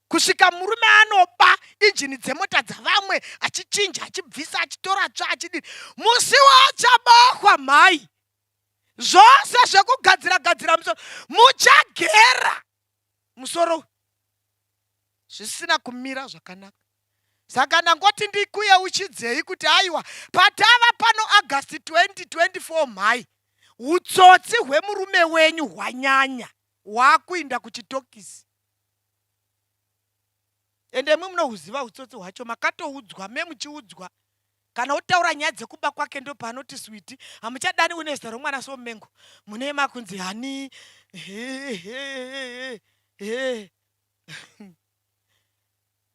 Speaker 2: Kusvika murume anoba injini dzemota dzavamwe achichinja, achibvisa, achitora tsva, achidini. Musi waachabahwa mhai, zvose zvekugadzira gadzira musoro muchagera musoro zvisina kumira zvakanaka. Saka ndangoti ndikuyeuchidzei kuti aiwa patava pano August 2024 mhai, utsotsi hwemurume wenyu hwanyanya, hwakuinda kuchitokisi. Ende imwi munohuziva utsotsi hwacho, makatoudzwa me muchiudzwa. Kana otaura nyaya dzekuba kwake ndopaanoti switi, hamuchadani une zita romwana somengo, mune makunzi hani he he he.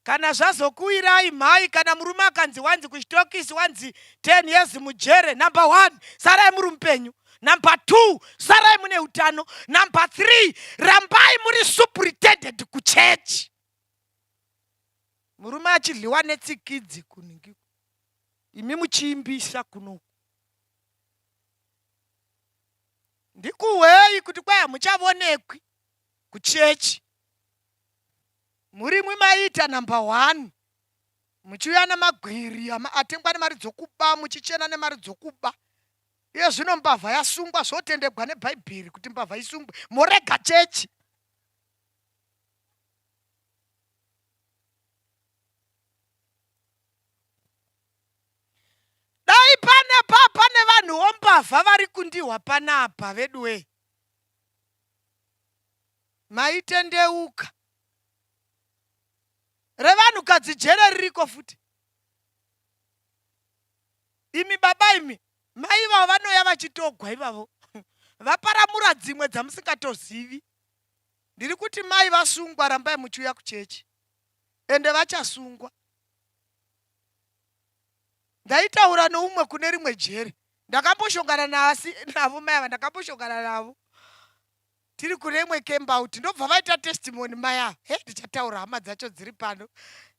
Speaker 2: Kana zvazokuwirai mhai kana murume akanzi wanzi kuchitokisi wanzi 10 years mujere number 1 sarai muri mupenyu number 2 sarai mune utano number 3 rambai muri superintendent kuchechi murume achidliwa netsikidzi kunhingi imi muchiimbisa kunoku ndikuhwei kuti kwai hamuchavonekwi kuchechi Murimwi maiita number one muchiuya namagwiri atengwa nemari dzokuba muchichena nemari dzokuba. Iye zvino mbavha yasungwa zvotendegwa nebhaibheri kuti mbavha isungwe morega chechi. Dai pane pa pane vanhuwo mbavha vari kundihwa panapa veduwee. Maitendeuka. Revanhukadzi jere ririko futi. Imi baba imi, mai ivavo vanouya vachitogwa ivavo. Vaparamura dzimwe dzamusingatozivi. Ndiri kuti mai vasungwa rambai muchiuya kuchechi. Ende vachasungwa. Ndaitaura noumwe kune rimwe jere. Ndakamboshongana nasi navo mai ava ndakamboshongana navo. Tiri kune imwe kembout ndobva vaita testimony mai ava. He ndichataura hama dzacho dziri pano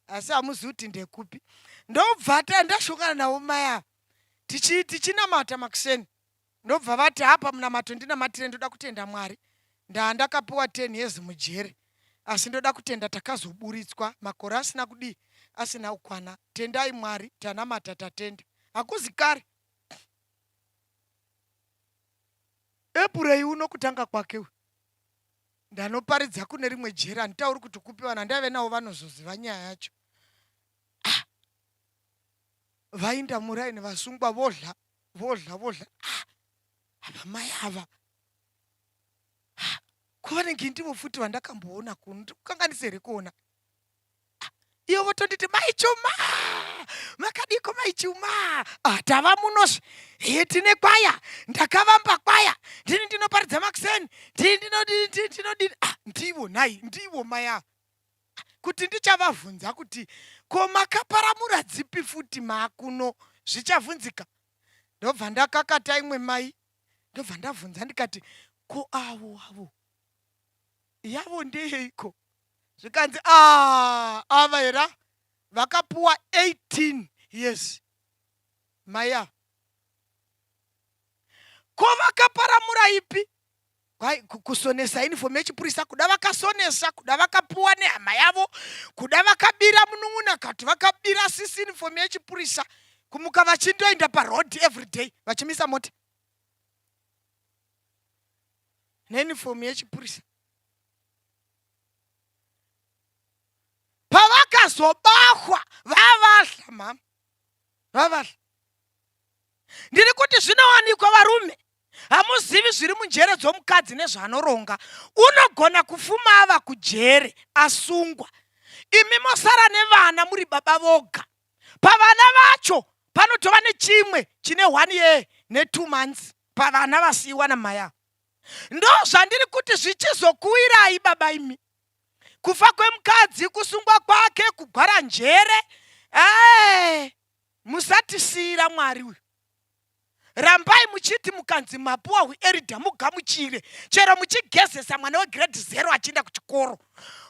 Speaker 2: asi hamuzivi kuti ndekupi. Ndobva ndashongana navo mai ava. Tichi tichinamata makuseni. Ndobva vati hapa munamato ndinamatire ndoda kutenda Mwari. Ndaa ndakapiwa 10 years mujere asi ndoda kutenda takazoburitswa makore asina kudii asina kukwana. Tendai Mwari tanamata tatenda. Hakuzi kare. April uno kutanga kwake uyu ndanoparidza kune rimwe jeri handitauri kuti kupi vanhu handaive navo vanozoziva nyaya yacho. Ah, vainda muraini vasungwa vodla vodla vodla ah, ava mai ava ah, ko vanenge ndivo futi vandakamboona kuno ndikukanganisa here kuona ah, iyo votonditi mai chuma makadiko mai chuma ah, tava munozve he tine kwaya ndakavamba kwaya ndini ndinoparidza makuseni ndini ndinodini ndinodini ah, ndivo nhai ndivo mai ava kuti ndichavavhunza kuti ko makaparamura dzipi futi maakuno zvichavhunzika ndobva ndakakata imwe mai ndobva ndavhunza ndikati ko avo avo yavo ndeyeiko zvikanzi ah, ava hera vakapuwa 18 years mai ava ko vakaparamura ipi Kwai kusonesa uniform yechipurisa kuda vakasonesa kuda vakapuwa nehama yavo kuda vakabira munun'una kati vakabira sisi uniform yechipurisa kumuka vachindoenda paroad everyday vachimisa mota neuniform yechipurisa pavakazobahwa vavahla mama vavahla ndiri kuti zvinowanikwa varume Hamuzivi zviri munjere dzomukadzi nezvaanoronga. Unogona kufuma ava kujere asungwa. Imi mosara nevana muri baba voga. Pavana vacho panotova nechimwe chine one year netwo months pavana vasiiwa namai ava. Ndozvandiri kuti zvichizokuwirai baba imi. Kufa kwemukadzi, kusungwa kwake, kugwara njere. Eh, musatisiira Mwari uyu. Rambai muchiti mukanzi mapuwa hueridha mugamuchire chero muchigezesa mwana wegrade zero achienda kuchikoro.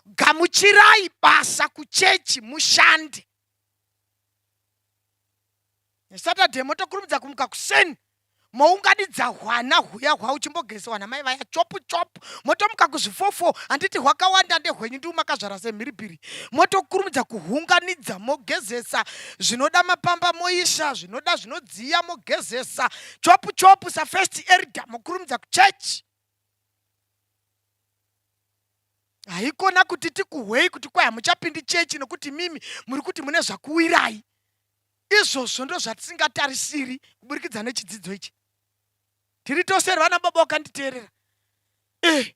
Speaker 2: Gamuchirai basa kuchechi mushande. Saturday motokurumidza kumuka kuseni. Mounganidza hwana huya hwauchimbogesiwa namai vaya chopu chopu, motomuka kuzvifofo, handiti hwakawanda ndehwenyu ndiu makazvara semhiripiri. Motokurumidza kuhunganidza, mogezesa zvinoda mapamba, moisa zvinoda zvinodziya, mogezesa chopu chopu safirst elder, mokurumidza kuchechi. Haikona kuti tikuhwei kuti kwai hamuchapindi chechi nokuti mimi muri kuti mune zvakuwirai. Izvozvo ndozvatisingatarisiri kuburikidza nechidzidzo ichi. Tiri tose here vana baba wakanditeerera? Eh.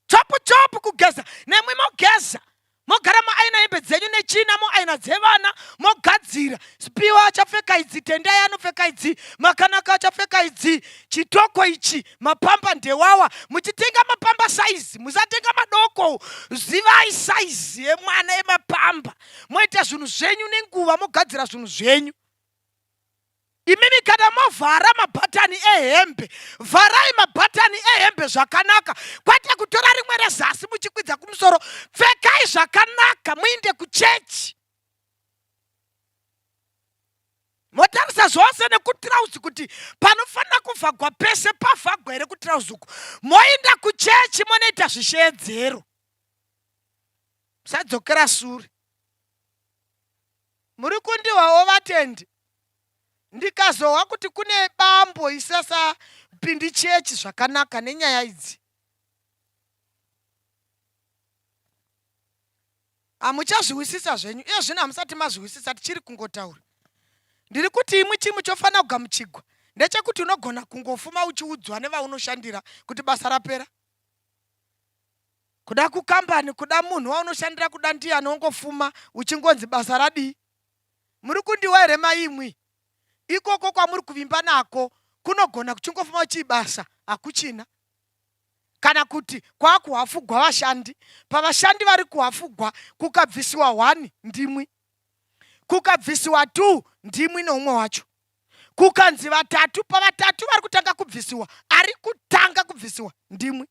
Speaker 2: Chopu chopu kugeza nemwi mogeza mogara moaina hembe dzenyu nechina moaina dzevana mogadzira. Sipiwa achapfeka idzi, Tendai anopfeka idzi, Makanaka achapfeka idzi, chitoko ichi, mapamba ndewawa. Muchitenga mapamba saizi, musatenga madoko. Zivai saizi yemwana yemapamba. Moita zvinhu zvenyu nenguva, mogadzira zvinhu zvenyu. Imimi kana movhara mabhatani ehembe, vharai mabhatani ehembe zvakanaka, kwete kutora rimwe rezasi muchikwidza kumusoro. Pfekai zvakanaka muinde kuchechi. Motarisa zvose nekutirauzi kuti panofanira kuvhagwa pese pavhagwa here kutirauzi uku. Moinda kuchechi monoita zvisheedzero. Musadzokera sure. Muri kundiwawo vatendi? Ndikazohwa kuti kune bambo isasapindi chechi zvakanaka nenyaya idzi. Hamuchazviwisisa zvenyu iye zvino, hamusati mazviwisisa, tichiri kungotaura. Ndiri kuti imwi chimwe chofanira kugamuchigwa ndechekuti unogona kungofuma uchiudzwa nevaunoshandira kuti basa rapera. Kuda kukambani, kuda munhu waunoshandira, kuda ndiyani, wongofuma uchingonzi basa radii. Muri kundiwa here mai imwi? Ikoko kwamuri kuvimba nako kunogona kuchingofuma uchii basa hakuchina. Kana kuti kwakuhafugwa vashandi. Pavashandi vari kuhafugwa kukabvisiwa one ndimwi. Kukabvisiwa two ndimwi neumwe wacho. Kukanzi vatatu, pavatatu vari kutanga kubvisiwa, ari kutanga kubvisiwa ndimwi.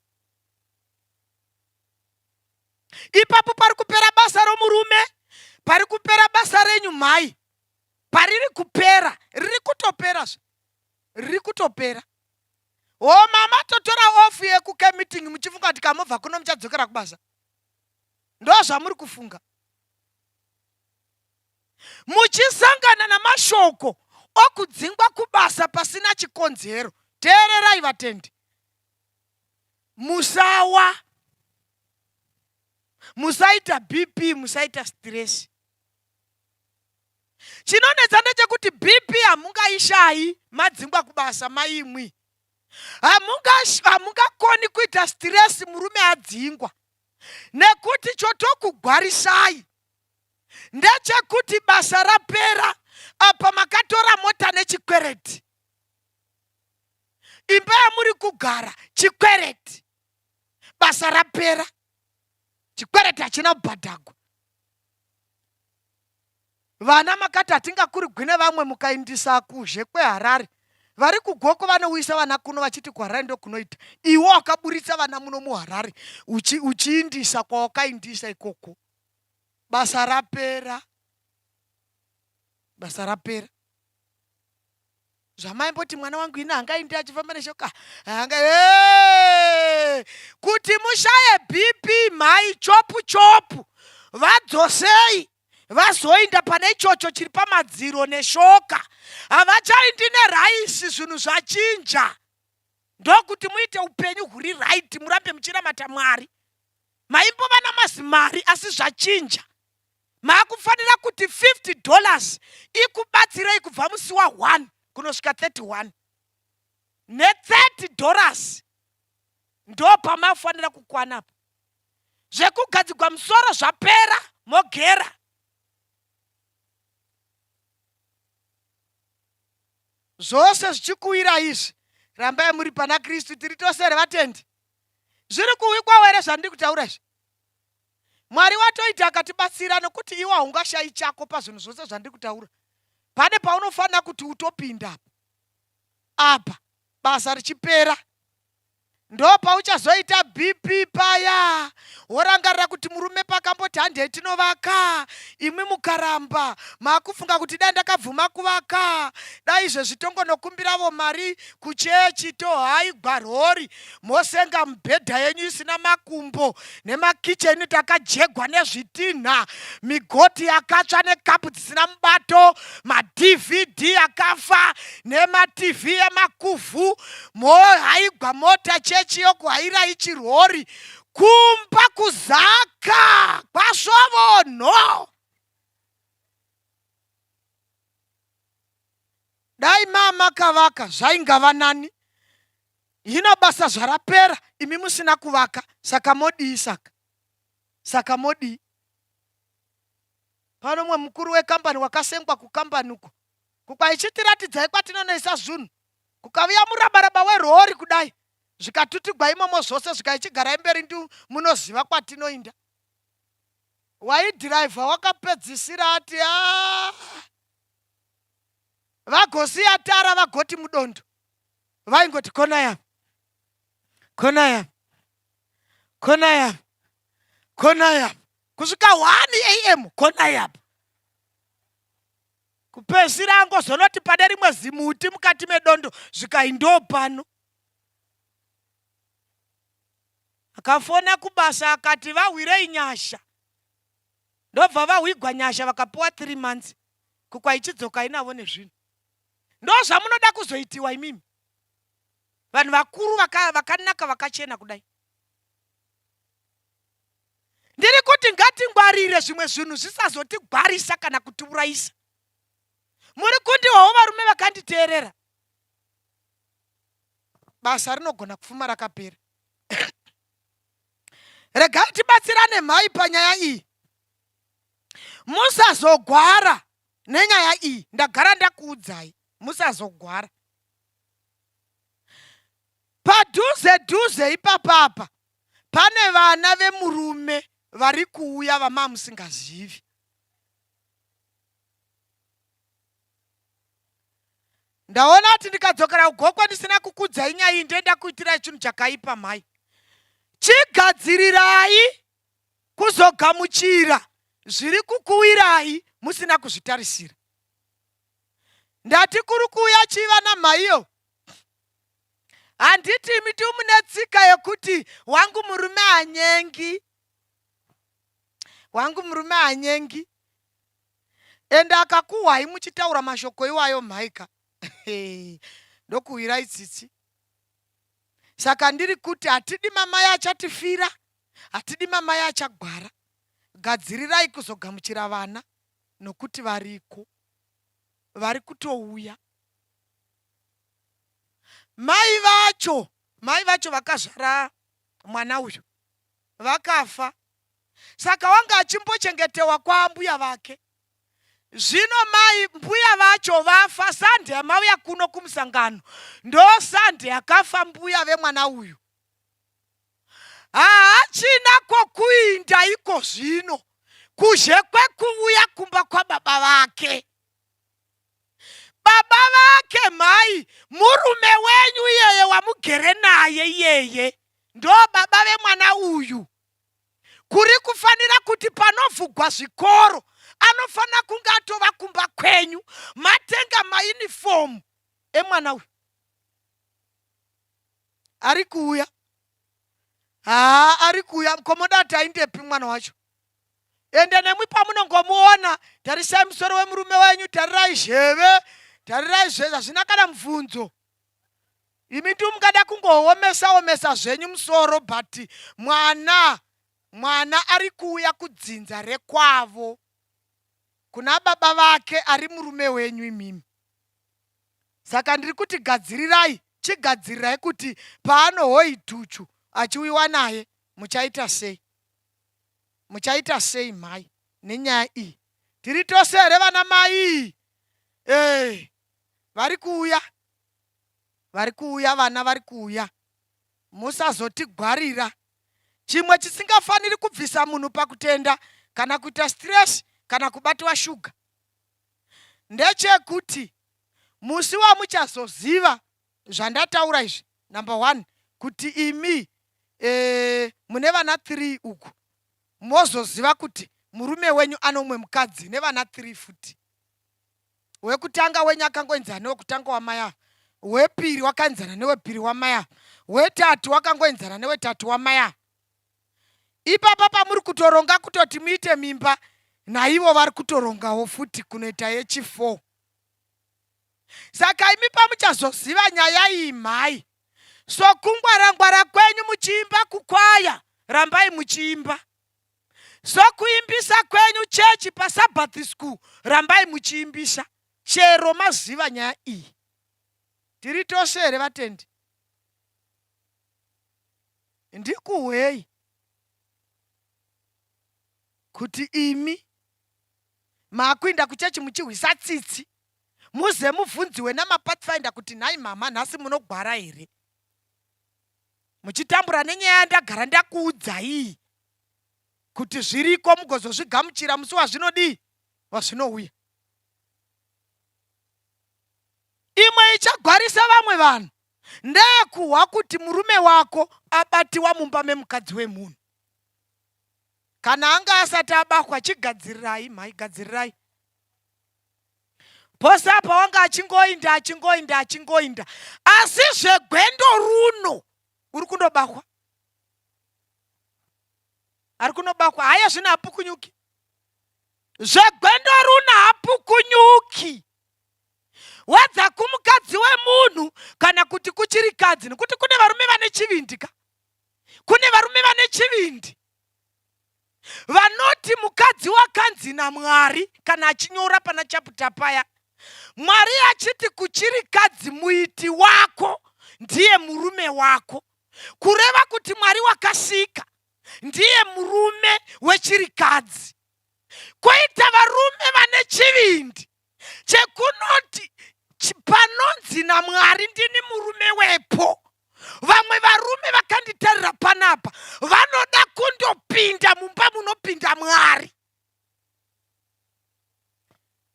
Speaker 2: Ipapo pari kupera basa romurume, pari kupera basa renyu mhai. Pariri kupera, riri kutopera zve. Riri kutopera. Ho mama totora off yekuke meeting muchifunga kuti kamobva kuno muchadzokera kubasa. Ndozvamuri kufunga. Muchisangana namashoko okudzingwa kubasa pasina chikonzero. Teererai vatendi. Musawa. Musaita BP, musaita stress. Chinonetsa ndechekuti BP hamungaishayi madzingwa kubasa maimwi. Hamungakoni kuita stress murume adzingwa. Nekuti chotokugwarisai ndechekuti basa rapera apa makatora mota nechikwereti. Imba yamuri kugara chikwereti. Basa rapera. Chikwereti hachina kubhadhagwa. Vana makati hatingakurigwi nevamwe mukaindisa kuzhe kweHarare. Vari kuGoko vanouyisa vana kuno vachiti kuHarare ndokunoita. Iwe wakaburitsa vana muno muHarare uchiindisa kwawakaindisa ikoko. Basa rapera. Basa rapera. Zvamaimboti mwana wangu ini hangaindi achifamba neshoka. Hanga hey! Kuti mushaye BP mhai chopu chopu. Vadzosei vazoinda pane ichocho chiri pamadziro neshoka. Havachaindi neraisi, zvinhu zvachinja. Ndokuti muite upenyu huri right, murambe muchinamata Mwari. Maimbova namazimari asi zvachinja. Maakufanira kuti 50 dollars ikubatsirei kubva musi wa 1 kunosvika 31. Ne 30 dollars ndopamafanira kukwana apa. Zvekugadzigwa musoro zvapera, mogera. Zvose zvichikuwirai izvi, rambai muri pana Kristu. Tiri tose here vatendi? Zviri kuwikwawo here zvandiri kutaura izvi? Mwari watoita akatibatsira nokuti iwe haungashayi chako pazvinhu zvose zvandiri kutaura. Pane paunofanira kuti utopinda apa. Apa basa richipera. Ndopauchazoita BP paya worangarira kuti murume pakamboti handei tinovaka, imwi mukaramba makufunga kuti dai ndakabvuma kuvaka, dai izvezvi tongonokumbiravo mari kuchechi tohaigwa rori, mosenga mubhedha yenyu isina makumbo nemakicheni takajegwa nezvitinha, migoti yakatsva nekapu dzisina mubato, madvd akafa nematv emakuvhu, mohaigwa mota chechi yokuhairai chirori kumba kuzaka kwasvovonho. Dai mamakavaka zvaingava nani. Hino basa zvarapera imi musina kuvaka saka modii saka? Saka modii? Pano mumwe mukuru wekambani wakasengwa kukambani uko kukwaichitiratidzai kwatinonoisa zvunhu kukavuya murabaraba werori kudai zvikatutigwa imomo zvose zvikaichigarai mberi ndi munoziva kwatinoinda. Waidhiraivha wakapedzisira ati a vagosiya tara vagoti mudondo vaingoti kona yavo kona yavo kona yavo kona yavo kusvika 1 am kona yavo kupedzisira angozonoti pane rimwe zimuti mukati medondo zvikai ndo pano akafona kubasa akati vahwirei nyasha ndobva vahwigwa nyasha vakapiwa 3 months kukwaichidzoka inavo nezvinhu Ndozvamunoda kuzoitiwa imimi vanhu vakuru vakanaka vakachena kudai. Ndiri kuti ngatingwarire zvimwe zvinhu zvisazotigwarisa kana kutiurayisa. Muri kundiwawo varume vakanditeerera. Basa rinogona kufuma rakapera. Regai tibatsirane mhai panyaya iyi. Musazogwara nenyaya iyi ndagara ndakuudzai musazogwara padhuze dhuze ipapapa pane vana vemurume vari kuuya vamamusingazivi ndaona kuti ndikadzokera kugokwe ndisina kukudzai nyaya iyi ndoenda kuitirai chinhu chakaipa mhai chigadzirirai kuzogamuchira zviri kukuwirai musina kuzvitarisira. Ndati kuri kuuya chii vana mhaiyo? Handiti imi mune tsika yekuti wangu murume hanyengi, wangu murume hanyengi. Ende akakuhwai muchitaura mashoko iwayo mhaika ndokuwirai tsitsi. Saka ndiri kuti hatidi mamai achatifira Hatidi mamai achagwara. Gadzirirai kuzogamuchira vana nokuti variko. Vari kutouya. Mai vacho, mai vacho vakazvara mwana uyu vakafa. Saka wanga achimbochengetewa kwaambuya vake. Zvino mai mbuya vacho vafa Sunday yamauya kuno kumusangano ndo Sunday yakafa mbuya vemwana uyu. Haachina kwokuinda iko zvino kuzhe kwekuvuya kumba kwababa vake. Baba vake mhai, murume wenyu iyeye wamugere naye iyeye ndo baba vemwana uyu. Kuri kufanira kuti panovhugwa zvikoro anofanira kunge atova kumba kwenyu matenga mayunifomu emwana uyu. Ari kuuya. Haa ari kuuya komoda ati aindepi mwana wacho. Ende nemwi pamunongomuona tarisai musoro wemurume wenyu, tarirai zheve, tarirai zvese, hazvina kana mubvunzo. Imi ndi mungada kungoomesa omesa zvenyu musoro but mwana mwana ari kuuya kudzinza rekwavo kuna baba vake ari murume wenyu imimi. Saka ndiri kuti gadzirirai, chigadzirirai kuti paanohoi dhuchu achiuyiwa naye muchaita sei? Muchaita sei mhai nenyaya iyi? Tiri tose here vana mai? Eh, vari kuuya, vari kuuya vana vari kuuya. Musazotigwarira. Chimwe chisingafaniri kubvisa munhu pakutenda kana kuita stress kana kubatiwa shuga ndechekuti musi wamuchazoziva zvandataura izvi, number one, kuti imi e, mune vana 3 uku mozoziva kuti murume wenyu ano umwe mukadzi nevana 3 futi. Wekutanga wenyu akangoenzana newekutanga wamai ava, wepiri wakaenzana newepiri wamai ava, wetatu wakangoenzana newetatu wamai ava. Ipapa pamuri kutoronga kutoti muite mimba, naivo vari kutorongawo futi kunoita yechi4. Saka imi pamuchazoziva nyaya iyi mhai, sokungwarangwara kwenyu muchiimba kukwaya, rambai muchiimba. Sokuimbisa kwenyu chechi pasabbath school, rambai muchiimbisa chero maziva nyaya iyi. Tiri tose here vatendi? Ndikuhwei kuti imi makuinda kuchechi muchihwisa tsitsi, muze mubvunziwe namapathfinder kuti nhai mama nhasi munogwara here, muchitambura nenyaya yandagara ndakuudzai kuti zviriko, mugozozvigamuchira musi wazvinodii, wazvinouya. Imwe ichagwarisa vamwe vanhu ndeyekuhwa kuti murume wako abatiwa mumba memukadzi wemunhu. Kana anga asati abahwa, chigadzirirai mhai, gadzirirai. Pose apa wanga achingoinda achingoinda achingoinda, asi zvegwendo runo uri kundobahwa, ari kunobahwa. Haya zvino hapukunyuki, zvegwendo runo hapukunyuki. Wedza kumukadzi wemunhu kana kuti kuchirikadzi, nekuti kune varume vane chivindi ka, kune varume vane chivindi vanoti mukadzi wakanzi naMwari, kana achinyora pana chaputa paya, Mwari achiti kuchirikadzi, muiti wako ndiye murume wako, kureva kuti Mwari wakasika ndiye murume wechirikadzi. Koita varume vane chivindi chekunoti panonzi naMwari ndini murume wepo. Vamwe varume vakanditarira panapa vanoda kundopinda mumba munopinda Mwari.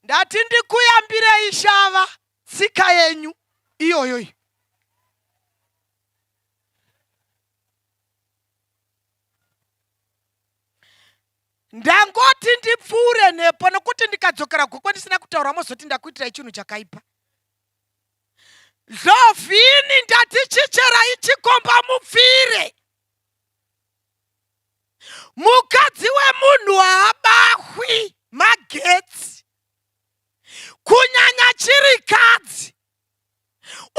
Speaker 2: Ndati ndikuyambirei shava, tsika yenyu iyoyo. Ndangoti ndipfuure nepo, nokuti ndikadzokera Gokwe ndisina kutaura mozoti ndakuitirai chinhu chakaipa. Dlovhini ndati chicherai chikomba mupfire. Mukadzi wemunhu haabahwi magetsi, kunyanya chirikadzi.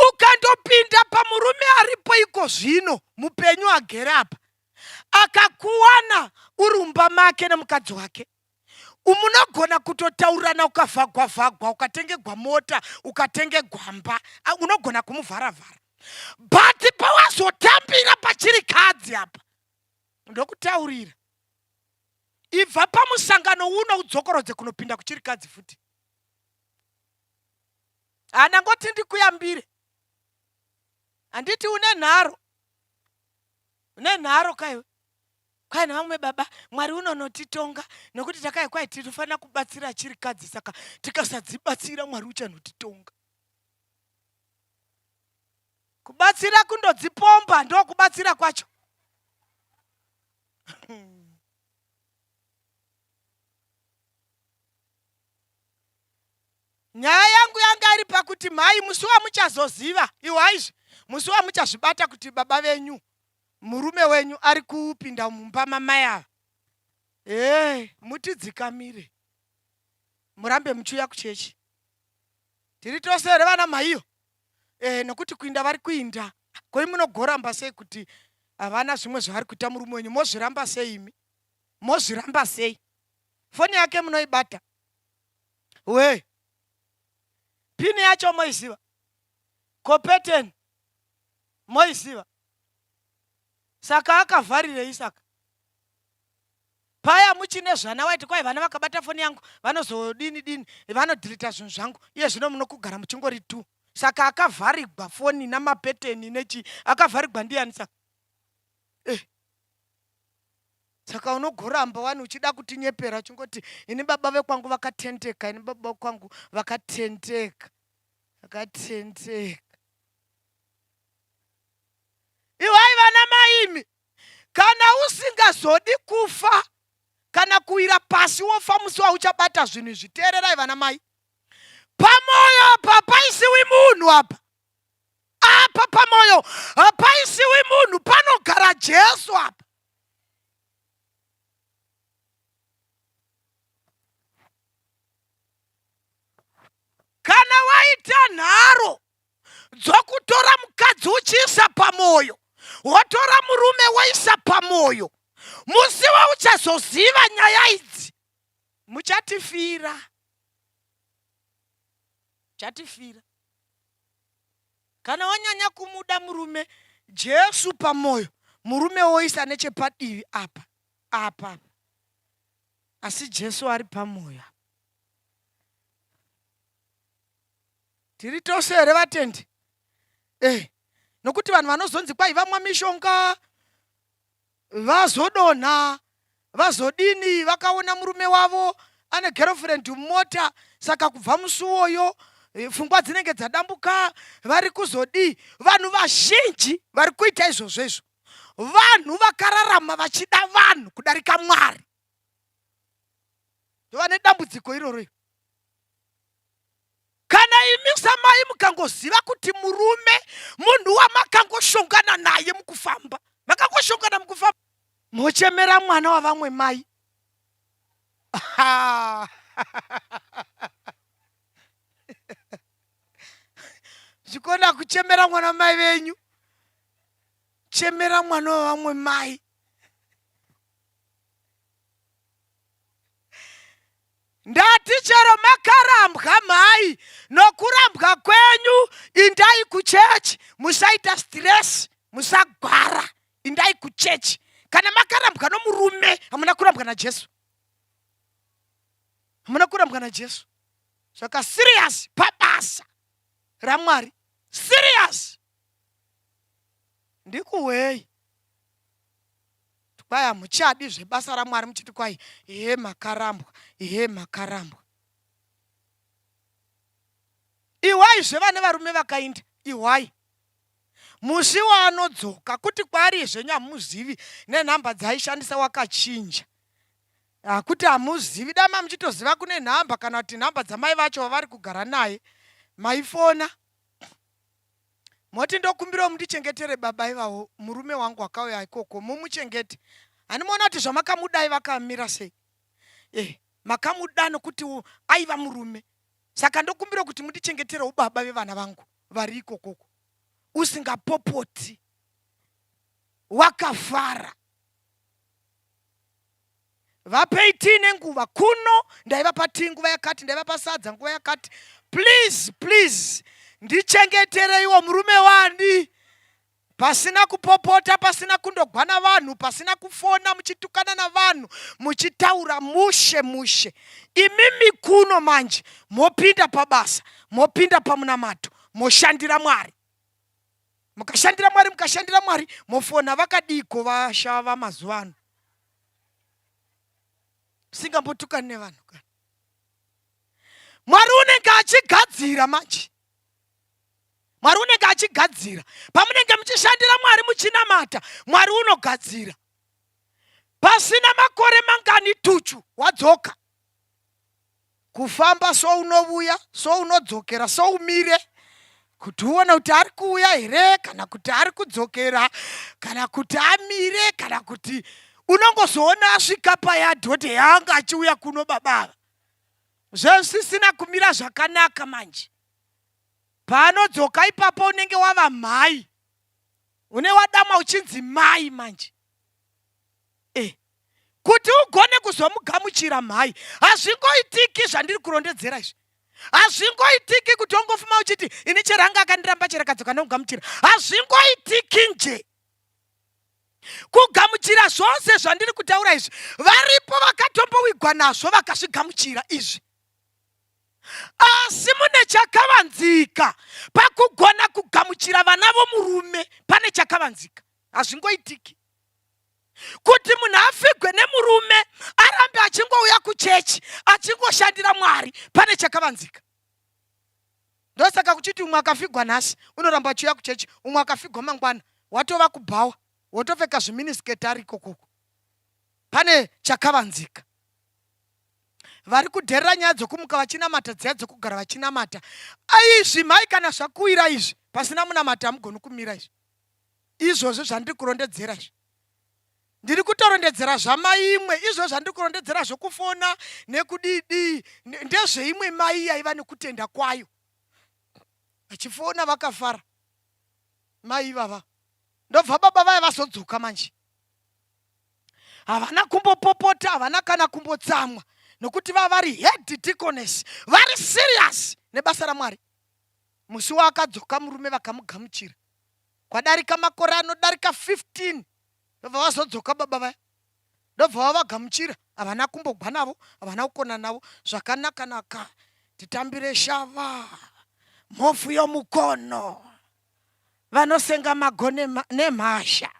Speaker 2: Ukandopinda pamurume aripo iko zvino mupenyu agere apa, akakuwana uri mumba make nemukadzi wake, munogona kutotaurirana, ukavhagwa-vhagwa, ukatengegwa mota, ukatengegwa mba, unogona kumuvharavhara. But pawazotambira pachirikadzi apa, ndokutaurira, ibva pamusangano uno udzokorodze kunopinda kuchirikadzi futi. Handangoti ndikuyambire, handiti une nharo, une nharo kaiwe. Kwai nevamwe baba, Mwari unonotitonga nekuti takai kwai tinofanira kubatsira chirikadzi, saka tikasadzibatsira Mwari uchanotitonga. Kubatsira kundodzipomba ndokubatsira kwacho. Nyaya yangu yanga iri pakuti mhai, musi wamuchazoziva iwaizvi, musi wamuchazvibata kuti baba venyu, murume wenyu ari kupinda mumba mamai ava, ee mutidzikamire, murambe muchiuya kuchechi. Tiri tose here vana mhaiyo? E, nokuti kuinda vari kuinda, koi munogoramba sei kuti havana zvimwe zvaari kuita murume wenyu? Mozviramba sei imi? Mozviramba sei? Foni yake munoibata we, pini yacho moiziva, kopeteni moiziva, saka akavharirei? Saka paya muchine zvana waiti kwai vana vakabata foni yangu vanozodini dini, vanodhilita zvinhu zvangu. Iye zvino munokugara muchingori tu. Saka akavharigwa foni namapeteni nechi, akavharigwa ndiani saka? Eh. Saka unogoramba wani uchida kutinyepera uchingoti ini baba vekwangu vakatendeka, ini baba vekwangu vakatendeka, vakatendeka. Iwai vana maimi, kana usingazodi kufa kana kuwira pasi wofa musi wauchabata zvinhu izvi, teererai vana mai. Pamoyo apa paisiwi munhu apa. Apa pamoyo hapaisiwi munhu, panogara Jesu apa. Kana waita nharo dzokutora mukadzi uchiisa pamoyo wotora murume woisa pamoyo musi wauchazoziva nyaya idzi muchatifira chatifira kana wanyanya kumuda murume jesu pamoyo murume woisa nechepadivi apa apa asi jesu ari pamoyo Tiri tose here vatendi? Eh, nokuti vanhu vanozonzi kwai vamwa mishonga vazodonha vazodini vakaona murume wavo ane girlfriend mumota saka kubva musi uwoyo eh, pfungwa dzinenge dzadambuka vari kuzodii vanhu vazhinji vari kuita izvozvo izvo vanhu vakararama vachida vanhu kudarika mwari ndovane dambudziko iroro iro Kana imi samai mukangoziva kuti murume munhu wamakangoshongana naye mukufamba, makangoshongana mukufamba, mochemera mwana wavamwe mai. Zvikona kuchemera mwana wamai venyu, chemera mwana wavamwe mai. Ndati chero makarambwa mhai nokurambwa kwenyu indai kuchechi musaita stress musagwara indai kuchechi kana makarambwa nomurume hamuna kurambwa najesu hamuna kurambwa najesu zvaka serious pabasa ramwari serious ndikuhwei Kwai hamuchadi zvebasa raMwari muchiti kwai hee makarambwa hee makarambwa. Ihwai zvevane varume vakainda ihwai. Musi waanodzoka kuti kwaari zvenyu hamuzivi nenhamba dzaaishandisa wakachinja. Kuti hamuzivi dai mamuchitoziva kune nhamba kana kuti nhamba dzamai vacho vavari kugara naye maifona. Moti ndokumbirawo mundichengetere baba ivavo murume wangu akauya ikoko mumuchengete. Handimuona kuti zvamakamudai vakamira sei? Eh, makamuda nokuti aiva murume. Saka ndokumbira kuti mundichengeterewo baba vevana vangu vari ikokoko. Usingapopoti. Wakafara. Vapei tii nenguva kuno ndaivapa tii nguva yakati ndaivapa sadza nguva yakati please please ndichengetereiwo murume wandi pasina kupopota pasina kundogwana vanhu pasina kufona muchitukana navanhu muchitaura mushe mushe imimi kuno manje mopinda pabasa mopinda pamunamato moshandira mwari mukashandira mwari mukashandira mwari mofona vakadiiko vashava mazuva ano singambotukani nevanhu kana mwari unenge achigadzira manje mwari unenge achigadzira pamunenge muchishandira mwari muchinamata mwari unogadzira pasina makore mangani tuchu wadzoka Kufamba sounovuya, sounodzokera, soumire kuti uone kuti ari kuuya here kana kuti ari kudzokera kana kuti amire kana kuti unongozoona asvika payadhi woti yanga achiuya kuno baba ava zvezvisisina kumira zvakanaka manje paanodzoka ipapo unenge wava mhai une wadamwa uchinzi mai manje eh. Kuti ugone kuzomugamuchira mhai, hazvingoitiki zvandiri kurondedzera izvi. Hazvingoitiki kuti ongofuma uchiti ini chero anga akandiramba chero akadzoka ndomugamuchira. Hazvingoitiki nje. Kugamuchira zvose zvandiri kutaura izvi, varipo vakatombowigwa nazvo vakazvigamuchira izvi. Asi mune chakavanzika pakugona kugamuchira vana vomurume, pane chakavanzika. Hazvingoitiki. Kuti munhu afigwe nemurume arambe achingouya kuchechi achingoshandira Mwari, pane chakavanzika. Ndosaka kuchiti umwe akafigwa nhasi unoramba achiuya kuchechi, umwe akafigwa mangwana. Watova kubhawa wotopfeka zviminisiketi ari ikokoko. Pane chakavanzika. Vari kudherera nyaya dzokumuka vachinamata dziya dzokugara vachinamata. Izvi mhai kana zvakuwira izvi pasina munamato hamugoni kumira izvi. Izvozvi zvandiri kurondedzera izvi. Ndiri kutorondedzera zvamai imwe izvozvi zvandiri kurondedzera zvokufona nekudii dii ndezveimwe mai yaiva nekutenda kwayo. Vachifona vakafara mai ivava. Ndobva baba vaya vazodzoka manje. Havana kumbopopota, havana kana kumbotsamwa nokuti vava vari head deaconess, vari serious nebasa raMwari. Musi waakadzoka murume vakamugamuchira. Kwadarika makore anodarika 15 ndobva vazodzoka baba vaya. Ndobva vavagamuchira, havana kumbogwa navo, havana kukona navo zvakanaka naka. Titambire shava, mhofu yomukono, vanosenga mago nemhasha.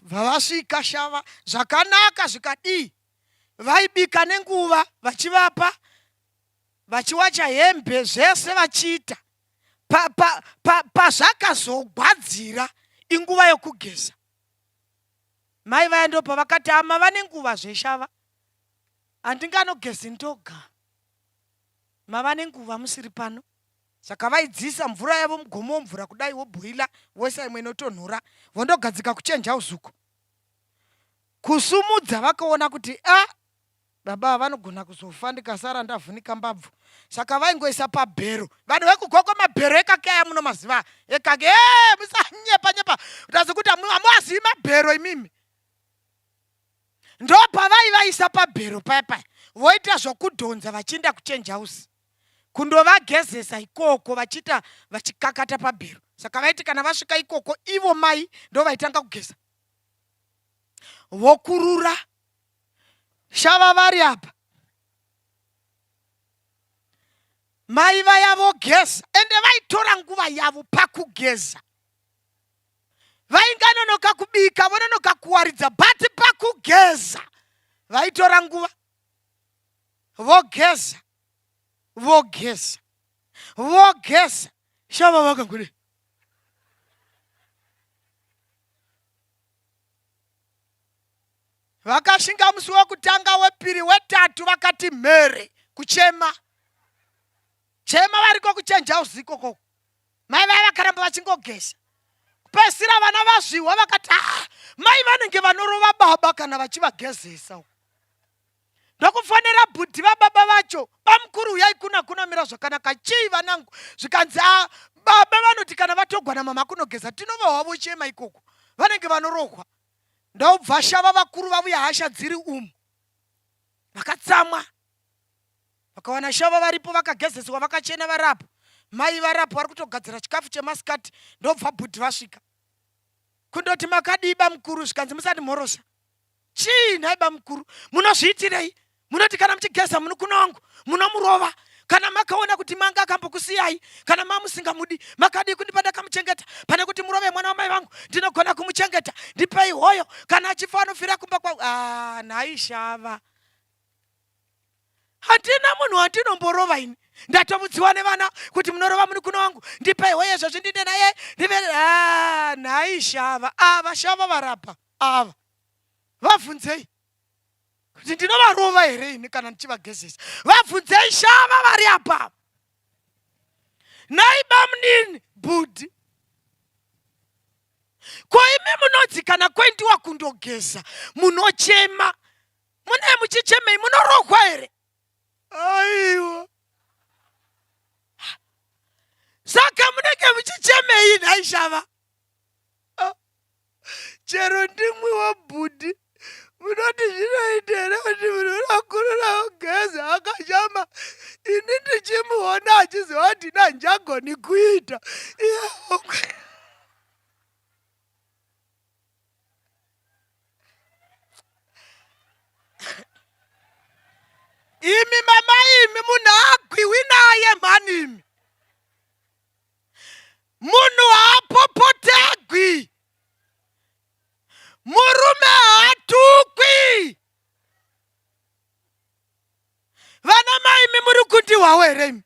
Speaker 2: Bva vasvika shava zvakanaka zvikadii, vaibika nenguva vachivapa, vachiwacha hembe zvese vachiita. Pazvakazogwadzira pa, pa, inguva yokugeza. Mai vaya ndopavakati ama vane nguva zveshava, handinganogezi ndoga, mava nenguva musiri pano. Saka vaidziisa mvura yavo mugomo womvura kudai wobhoila voisa imwe inotonhora vondogadzika kuchenja uzuko. Kusumudza vakaona kuti a baba ava vanogona kuzofa ndikasara ndavhunika mbabvu. Saka vaingoisa pabhero. Vanhu vekugokwe mabhero ekake aya munomaziva ekake. Ee musanyepa nyepa kutazi kuti hamuazivi mabhero imimi. Ndopavaivaisa pabhero paya paya voita zvokudhonza vachienda kuchange house. kundovagezesa ikoko vachiita vachikakata pabhero saka vaiti kana vasvika ikoko ivo mai ndo vaitanga kugeza vokurura shava vari apa mai vaya vogeza ende vaitora nguva yavo pakugeza vainganonoka kubika vononoka kuwaridza but pakugeza vaitora nguva vogeza vogeza vogeza shava vakangode vakashinga musi wekutanga wepiri wetatu vakati mhere kuchema chema variko kuchenja uziko koko mai vaya vakaramba vachingogeza kupedzisira vana vazvihwa vakati ah, mai vanenge vanorova baba kana vachivagezesa uku ndokufonera bhudhi vababa vacho bamukuru uyai kuna kunomira zvakanaka chii vanangu zvikanzi a baba vanoti kana vatogwa namama kunogeza tinovahwa vochema ikoko vanenge vanorohwa ndobva shava vakuru vavuya hasha dziri umu vakatsamwa vakawana shava varipo vakagezeswa vakachena variapo mai variapo vari kutogadzira chikafu chemasikati ndobva bhudhi vasvika kundoti makadii bamukuru zvikanzi musati mhorosa Chii nhai bamukuru munozviitirei? Munoti kana muchigeza munukuna wangu munomurova kana makaona kuti manga akambokusiyai kana mamusingamudi makadii kundipa ndakamuchengeta pane kuti murove mwana wamai vangu ndinogona kumuchengeta ndipei hoyo kana achifa anofira kumba kwa ah, nhai shava handina munhu wandinomborova ini ndatomudziwa nevana kuti munorova munukuna wangu ndipei hoyo izvozvi ndinde naye ndive ah, nhai shava ava ah, shava varapa ava vabvunzei kuti ndinovarova here ini kana ndichivagezesa vabvunzei shava vari apa nhai bamunini bhudhi ko imi munonzi kana kwendiwa kundogeza munochema mune muchichemei munorohwa here aiwa saka munenge muchichemei nhai shava Ah, chero ndimwiwo bhudhi munoti zvinoita here kuti munhu unokurura kugeza akashama ini ndichimuona achiziva kuti ini handichagoni kuita iye imi mama imi munhu haagwiwi naye mhani imi Munhu haapopotegwi, murume haatukwi. Vana mai imi muri kundihwawo here imi?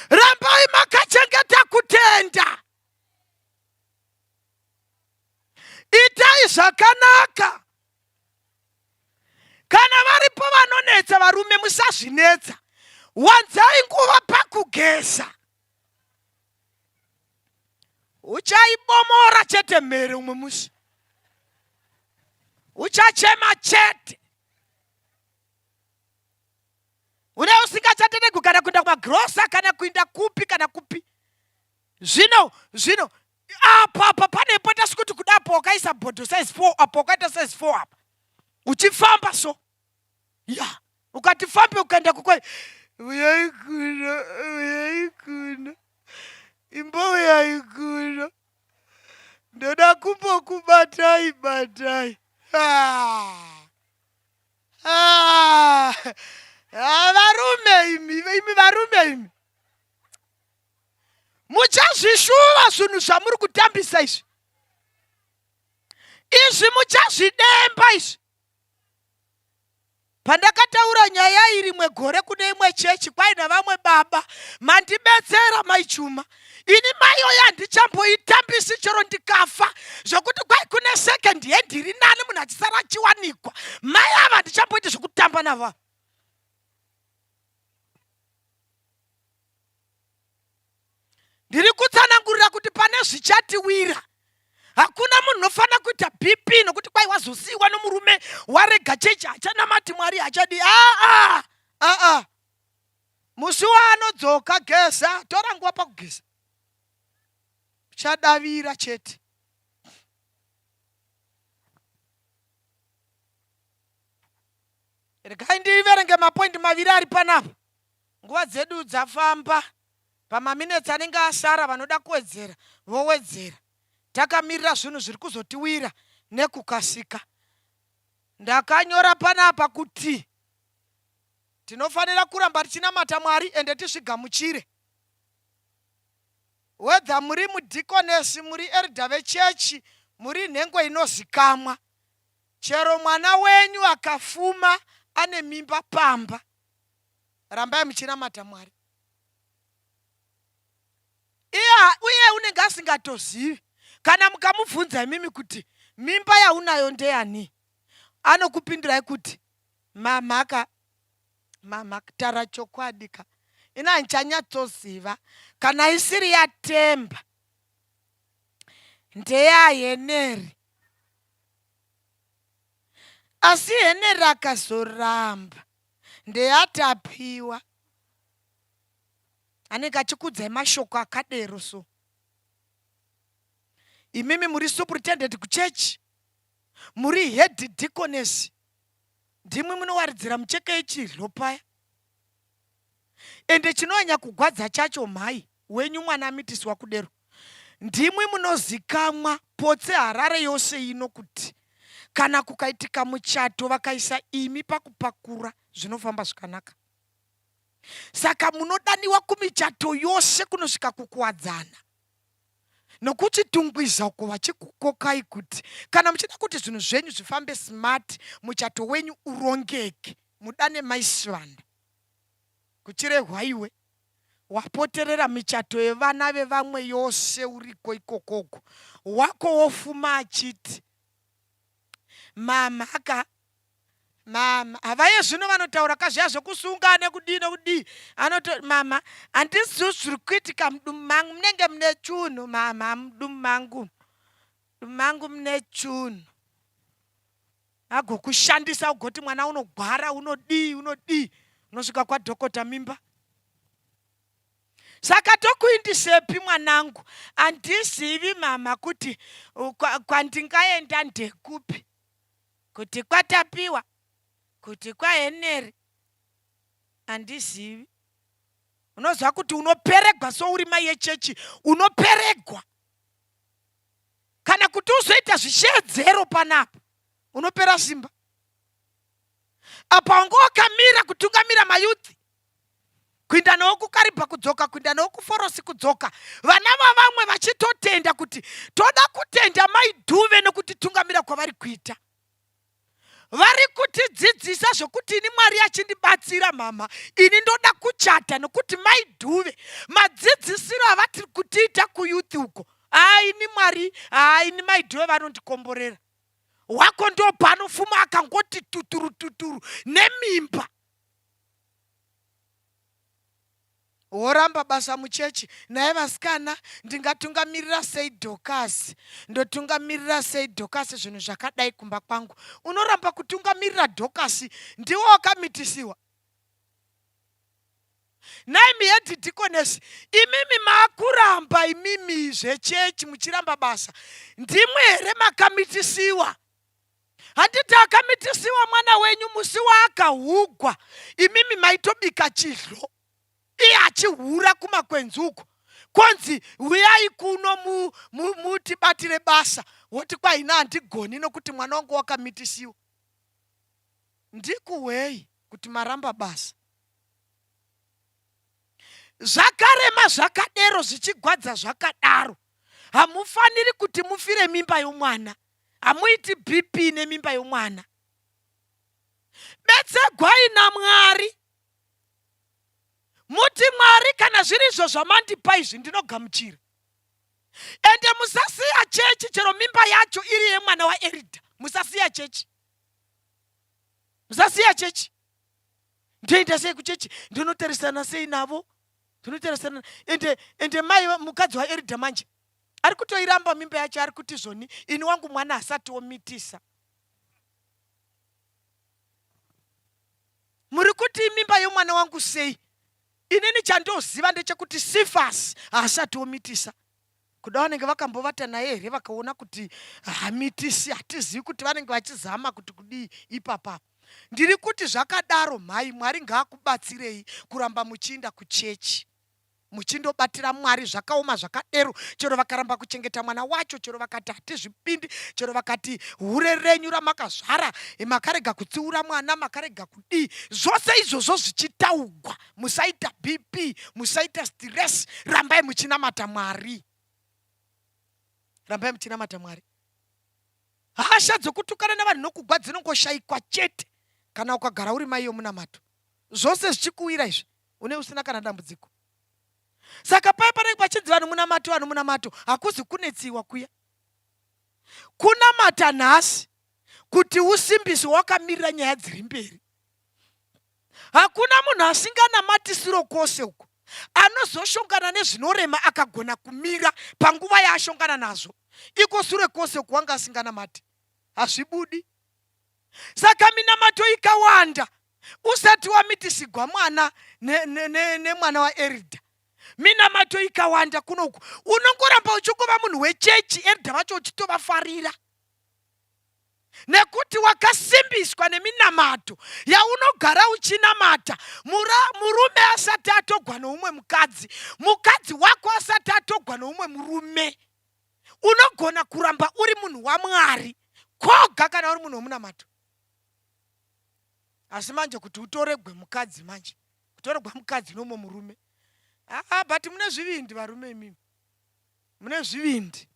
Speaker 2: Rambai makachengeta kutenda. Itai zvakanaka. Kana varipo vanonetsa varume musazvinetsa. Wanzai nguva pakugeza. Uchaibomora chete mhere umwe musi. Uchachema chete. Une usingachatendegwi kana kuenda kumagrosa kana kuenda kupi kana kupi. Zvino zvino apa apa pane poita sekuti kuda apo wakaisa bhodho size 4 apo wakaita size 4 apa uchifamba so ya ukati fambe ukaenda kukwe uyai kuno uyai kuno imbouyai kuno ndoda kumbokubatai batai ah. Ah. Ah, varume imi imi varume imi muchazvishuva zvinhu zvamuri kutambisa izvi izvi muchazvidemba izvi pandakataura nyaya iyi rimwe gore kune imwe chechi kwaina vamwe baba mandibetsera maichuma ini mai oyo handichamboitambisi chero ndikafa zvekuti kwai kune second hand iri nani munhu achisara achiwanikwa mai ava handichamboiti zvekutamba navo Ndiri kutsanangurira kuti pane zvichatiwira. Hakuna munhu unofanira kuita BP nokuti kwai wazosiyiwa nomurume warega chechi hachanamati Mwari hachadi. Aa aa musi waanodzoka geza, tora nguva pakugeza, uchadavira chete. Regai ndiverenge mapoindi maviri ari panapa. Nguva dzedu dzafamba. Pamaminetsi anenge asara vanoda kuwedzera vowedzera. Takamirira zvinhu zviri kuzotiwira nekukasika. Ndakanyora panapa kuti tinofanira kuramba tichinamata Mwari ende tizvigamuchire. Whether muri mudhikonesi, muri eridha vechechi, muri nhengo inozikamwa, chero mwana wenyu akafuma ane mimba pamba, rambai muchinamata Mwari. Iye uye unenge asingatozivi. Kana mukamubvunza imimi kuti mimba yaunayo ndeyani, anokupindurai kuti mamaka mama tara chokwadi ka ini handichanyatsoziva kana isiri yatemba ndeyaheneri asi heneri akazoramba ndeyatapiwa anenge achikuudzai mashoko akadero so imimi muri superintendent kuchechi muri head deaconess ndimwi munowaridzira mucheke yechidlo paya ende chinonyanya kugwadza chacho mhai wenyu mwana amitiswa kudero ndimwi munozikamwa potse harare yose ino kuti kana kukaitika muchato vakaisa imi pakupakura zvinofamba zvakanaka saka munodaniwa kumichato yose kunosvika kukuwadzana nokuchitungwiza uko vachikukokai kuti kana muchida kuti zvinhu zvenyu zvifambe smart muchato wenyu urongeke mudane maisivanda kuchirehwa iwe wapoterera michato yevana vevamwe yose uriko ikokoko wako wofuma achiti mama ka mama havaye zvino vanotaura ka zviya zvekusunga nekudii nekudii anoto mama handizivi zviri kuitika mudumbu mangu munenge mune chunhu mama mudumbu mangu mudumbu mangu mune chunhu agokushandisa ugoti mwana unogwara unodii unodii unosvika kwadhokota mimba saka tokuindisepi mwanangu handizivi mama kuti kwandingaenda ndekupi kuti kwatapiwa kuti kwaheneri handizivi unoziva kuti unoperegwa souri mai yechechi unoperegwa kana kuti uzoita zvisheedzero panapa unopera simba apa wanga wakamira kutungamira mayuthi kuinda nawo kukaribha kudzoka kuinda nawo kuforosi kudzoka vana vavamwe vachitotenda kuti toda kutenda maidhuve nekutitungamira kwavari kuita vari kutidzidzisa zvekuti ini mwari achindibatsira mama ini ndoda kuchata nekuti maidhuve madzidzisiro avatiri kutiita kuyuthi uko. Haa ini Mwari, haa ini maidhiwe vanondikomborera. Wako ndopaanofuma akangoti tuturu tuturu nemimba. Woramba basa muchechi. Nhai vasikana, ndingatungamirira sei Dhokasi? Ndotungamirira sei Dhokasi zvinhu zvakadai kumba kwangu? Unoramba kutungamirira Dhokasi, ndiwe wakamitisiwa. Nhaimi head deaconess, imimi maakuramba imimi zvechechi muchiramba basa, ndimwi here makamitisiwa? Handiti akamitisiwa mwana wenyu musi waakahugwa, imimi maitobika chidlo iye achihura kumakwenzi uko, konzi huyai kuno mutibatire basa, woti kwaina handigoni nokuti mwana wangu wakamitisiwa. Ndikuhwei kuti maramba basa. Zvakarema zvakadero zvichigwadza zvakadaro, hamufaniri kuti mufire mimba yomwana. Hamuiti BP nemimba yomwana. Betsegwai naMwari. Muti Mwari kana zviri izvo zvamandipa izvi ndinogamuchira. Ende musasiya chechi chero mimba yacho iri yemwana waEridha. Musasiya chechi. Musasiya chechi. Ndoenda sei kuchechi? Ndinotarisana sei navo? Ndinotarisana ende ende mai mukadzi waEridha manje ari kutoiramba mimba yacho ari kuti zvoni ini wangu mwana hasati omitisa. Muri kuti imimba yomwana wangu sei? Inini chandoziva ndechekuti Sifasi haasati omitisa. Kuda vanenge vakambovata naye here vakaona kuti hamitisi, hatizivi kuti vanenge vachizama kuti kudii ipapa. Ndiri kuti zvakadaro mhai, Mwari ngaakubatsirei kuramba muchiinda kuchechi. Muchindobatira Mwari zvakaoma zvakadero, chero vakaramba kuchengeta mwana wacho, chero vakati hatizvipindi, chero vakati hure renyu ramakazvara, makarega kutsiura mwana, makarega kudii, zvose izvozvo zvichitaugwa, musaita BP, musaita stress, rambai muchinamata Mwari. Rambai muchinamata Mwari. Hasha dzokutukana navanhu nokugwa dzinongoshaikwa chete kana ukagara uri mai yomunamato. Zvose zvichikuwira izvi une usina kana dambudziko. Saka paya panenge pachinzi vanhu munamato, vanhu munamato, hakuzi kunetsiwa kuya. Kunamata nhasi kuti usimbiswe wakamirira nyaya dziri mberi. Hakuna munhu asinganamati siro kwose uko anozoshongana nezvinorema akagona kumira panguva yaashongana nazvo. Iko sure kwose uko wanga asinganamati. Hazvibudi. Saka minamato ikawanda usati wamitisigwa mwana nemwana ne, ne, ne waEridha. Minamato ikawanda kuno uku unongoramba uchingova munhu wechechi, Eridha vacho uchitovafarira nekuti wakasimbiswa neminamato yaunogara uchinamata. Murume asati atogwa noumwe mukadzi, mukadzi wako asati atogwa noumwe murume, unogona kuramba uri munhu waMwari koga kana uri munhu wemunamato. Asi manje kuti utoregwe mukadzi manje, kutoregwa mukadzi noumwe murume, ah, but mune zvivindi varume imimi, mune zvivindi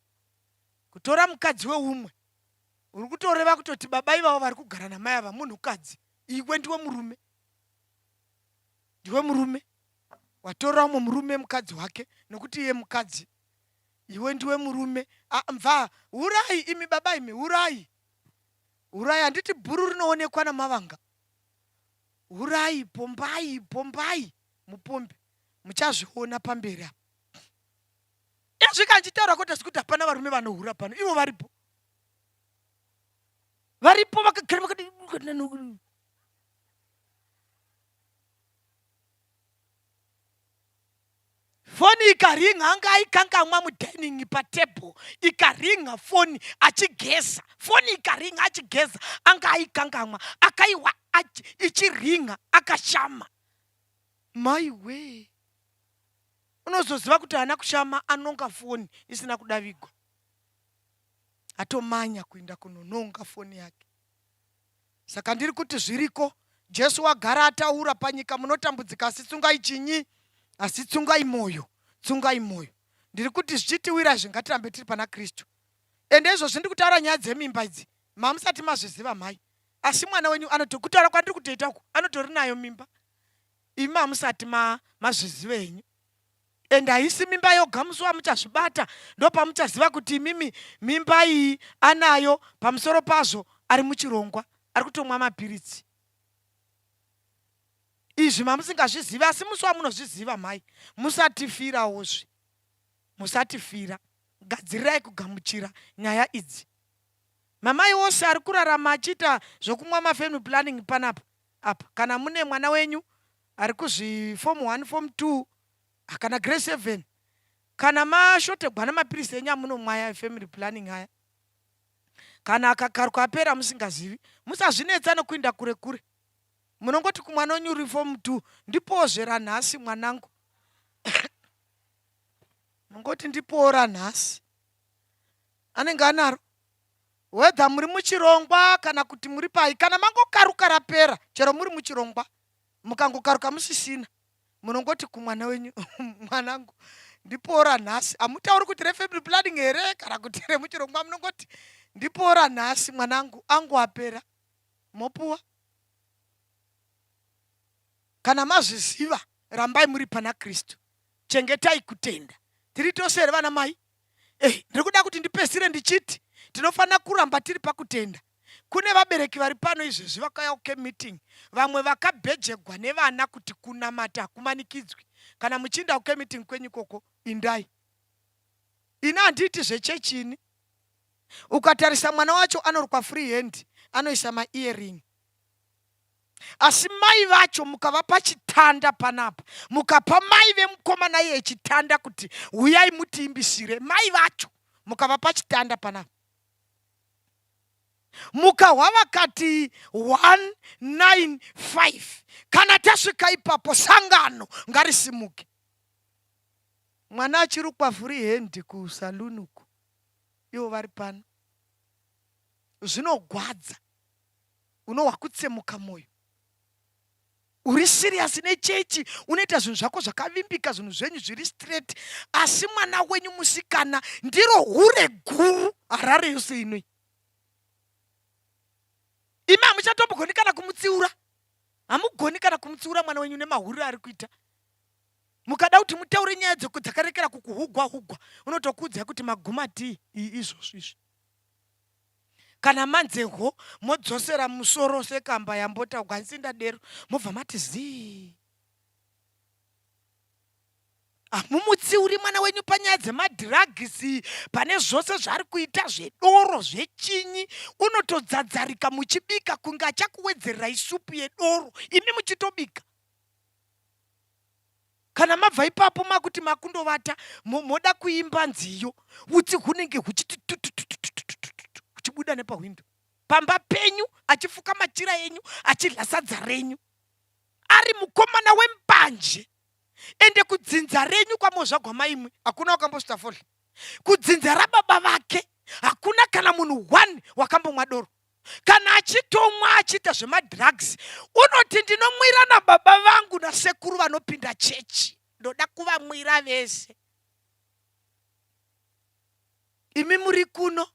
Speaker 2: kutora mukadzi weumwe. Uri kutoreva kutoti baba ivavo vari kugara namai ava munhukadzi, iwe ndiwe murume, ndiwe murume watora umwe murume mukadzi wake nokuti iye mukadzi, iwe ndiwe murume. Ah, mva hurai imi baba imi, hurai, hurai. Handiti bhuru rinoonekwa namavanga? Hurai, pombai, pombai mupombe, muchazviona pamberi apa. Izvi kandichitaura kwete sekuti hapana varume vanohura pano, ivo varipo, varipo vakagara vakati foni ikaringa, anga aikangamwa mudining patable, ikaringa foni achigeza, foni ikaringa achigeza, anga aikangamwa, akaiwa ichiringa akashama. Maiwee, unozoziva kuti haana kushama, anonga foni isina kudavigwa, atomanya kuinda kunononga foni yake. Saka ndiri kuti zviriko. Jesu wagara ataura panyika munotambudzika, asi tsungai chinyi? Asi tsungai moyo, tsungai moyo. Ndiri kuti zvichitiwira izvi, ngatirambe tiri pana Kristu. Ende izvozvi ndiri kutaura nyaya dzemimba idzi, mamusati mazviziva mhai, asi mwana wenyu anoti kutaura kwandiri kutoita uku anotori nayo mimba, imi hamusati mazviziva henyu. And haisi mimba yoga, musi wamuchazvibata ndopamuchaziva kuti imimi mimba iyi anayo. Pamusoro pazvo ari muchirongwa, ari kutomwa mapiritsi. Izvi mamusingazvizivi, asi musi wamunozviziva, mhai, musatifirawo-zve, musatifira. Gadzirirai kugamuchira nyaya idzi. Mamai wose ari kurarama achiita zvokumwa mafamily planning panapa apa, kana mune mwana wenyu ari kuzvi form 1, form 2 kana grade 7, kana mashotegwa nemapirisi enyu amunomwaya efamily planning aya, kana akakaruka apera musingazivi, musazvinetsa nokuinda kure kure. Munongoti kumwana wenyu uri form 2, "Ndipozve ranhasi, mwanangu." Munongoti, "Ndipowo ranhasi." Anenge anaro, whether muri muchirongwa kana kuti muri pai. Kana mangokaruka rapera, chero muri muchirongwa, mukangokaruka musisina, munongoti kumwana wenyu, "Mwanangu, ndipowo ranhasi." Hamutauri kuti refamily planning here kana kuti remuchirongwa. Munongoti, "Ndipowo ranhasi, mwanangu, angu apera." Mopuwa. Kana mazviziva, rambai muri pana Kristu, chengetai kutenda. Tiri tose here, vana mai? Ndiri kuda kuti ndipesire ndichiti tinofanira kuramba tiri pakutenda. Kune vabereki vari pano izvezvi vakauya kucamp meeting, vamwe vakabhejegwa nevana kuti kunamata hakumanikidzwi. Kana muchiinda kucamp meeting kwenyu ikoko, indai. Ini handiiti zvechechini. Ukatarisa mwana wacho, anorukwa free hand, anoisa maearring, asi mai vacho mukavapa chitanda panapa, mukapa mai vemukomana iye chitanda kuti uyai mutiimbisire, mai vacho mukavapa chitanda panapa, mukahwa vakati 195, kana tasvika ipapo, sangano ngarisimuke. Mwana achirukwa free hand kusaluni uku, ivo vari pano. Zvinogwadza, unohwa kutsemuka mwoyo. Uri serious nechechi, unoita zvinhu zvako zvakavimbika, zvinhu zvenyu zviri straight, asi mwana wenyu musikana ndiro hure guru Harare yose inoi. Imi hamuchatombogoni kana kumutsiura, hamugoni kana kumutsiura mwana wenyu nemahuriro ari kuita. Mukada kuti mutaure nyaya dzakarekera kukuhugwa hugwa, unotokuudzai kuti maguma tii izvozvo izvi. Kana manzeho, modzosera musoro sekamba yambotaugwa ndadero, mobva mati zii. Hamumutsiuri mwana wenyu panyaya dzemadrugs, pane zvose zvaari kuita, zvedoro, zvechinyi. Unotodzadzarika muchibika kunge achakuwedzererai supu yedoro imi muchitobika. Kana mabva ipapo makuti makundovata, moda kuimba nziyo, utsi hunenge huchiti tututututututu huchibuda nepahwindo pamba penyu, achifuka machira enyu, achidya sadza renyu, ari mukomana wembanje. Ende kudzinza renyu kwamozvagwa maimwe hakuna wakambosvita fodya. Kudzinza rababa vake hakuna kana munhu one wakambomwa doro. Kana achitomwa, achiita zvemadrugs, unoti, "Ndinomwira nababa vangu nasekuru vanopinda chechi, ndoda kuvamwira vese." Imi muri kuno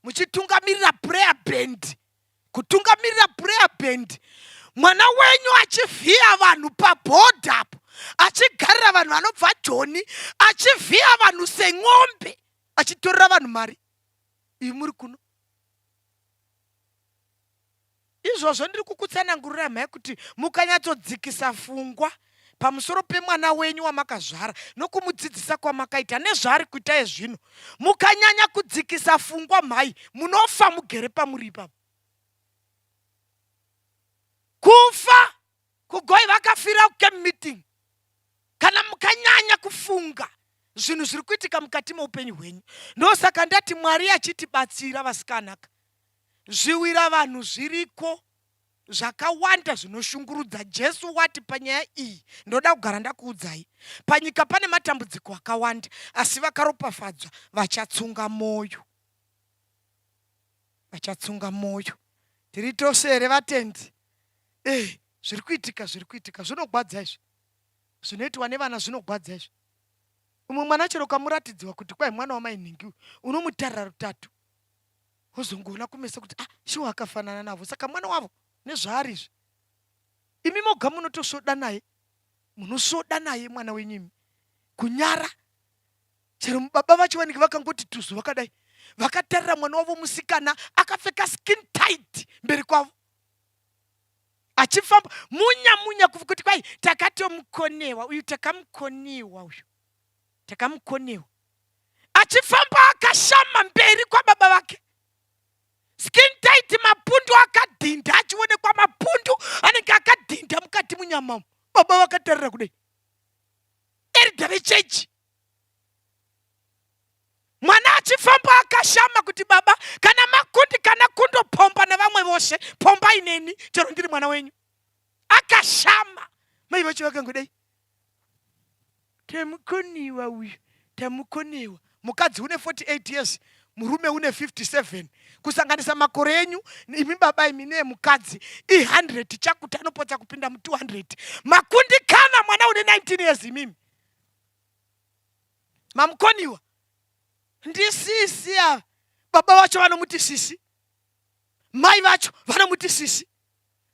Speaker 2: muchitungamirira prayer band, kutungamirira prayer band, mwana wenyu achivhiya vanhu pabhodha apo, achigarira vanhu vanobva Joni, achivhiya vanhu sen'ombe, achitorera vanhu mari. Imi muri kuno. Izvozvo ndiri kukutsanangurirai, mhai, kuti mukanyatsodzikisa fungwa pamusoro pemwana wenyu wamakazvara nokumudzidzisa kwamakaita nezvaari kuita ezvino, mukanyanya kudzikisa fungwa, mhai, munofa mugere pamuri ipapo. Kufa kugoi vakafira kucamp meeting. Kana mukanyanya kufunga zvinhu zviri kuitika mukati meupenyu hwenyu, ndosaka ndati Mwari achitibatsira, vasikanaka, zviwira vanhu zviriko zvakawanda zvinoshungurudza. Jesu wati panyaya iyi, ndoda kugara ndakuudzai, panyika pane matambudziko akawanda, asi vakaropafadzwa vachatsunga mwoyo, vachatsunga mwoyo. Tiri tose here, vatendi? Zviri kuitika, zviri kuitika zvinogwadza izvi. Zvinoitwa nevana zvinogwadza izvi. Umwe mwana chero ukamuratidziwa kuti kwai mwana wamainhingi, unomutarira rutatu, wozongoona kumeso kuti, "Ah, shuwa akafanana navo." Saka mwana wavo nezvaari izvi, imi moga munotosvoda naye, munosvoda naye mwana wenyu imi. Kunyara chero baba vacho vanenge vakangoti tuzu vakadai vakatarira mwana wavo musikana akapfeka skin tight mberi kwavo achifamba munya munya kuti kwai takatomukonewa uyu takamukoniwa uyu takamukoniwa achifamba akashama mberi kwababa vake skin tight mapundu akadhinda achionekwa mapundu anenge akadhinda mukati munyama baba vakatarira kudai eridha vechechi mwana achifamba akashama kuti baba kana makundi kana kundopomba nevamwe vose pombai neni chero ndiri mwana wenyu akashama mai vacho vakangodai tamukoniwa uyu tamukoniwa mukadzi une 48 years murume une 57 kusanganisa makore enyu imi baba imi neemukadzi i100 chakuti anopotsa kupinda mu200 makundikana mwana une 19 years imimi mamukoniwa ndisisi ava baba vacho vanomuti sisi mai vacho vanomuti sisi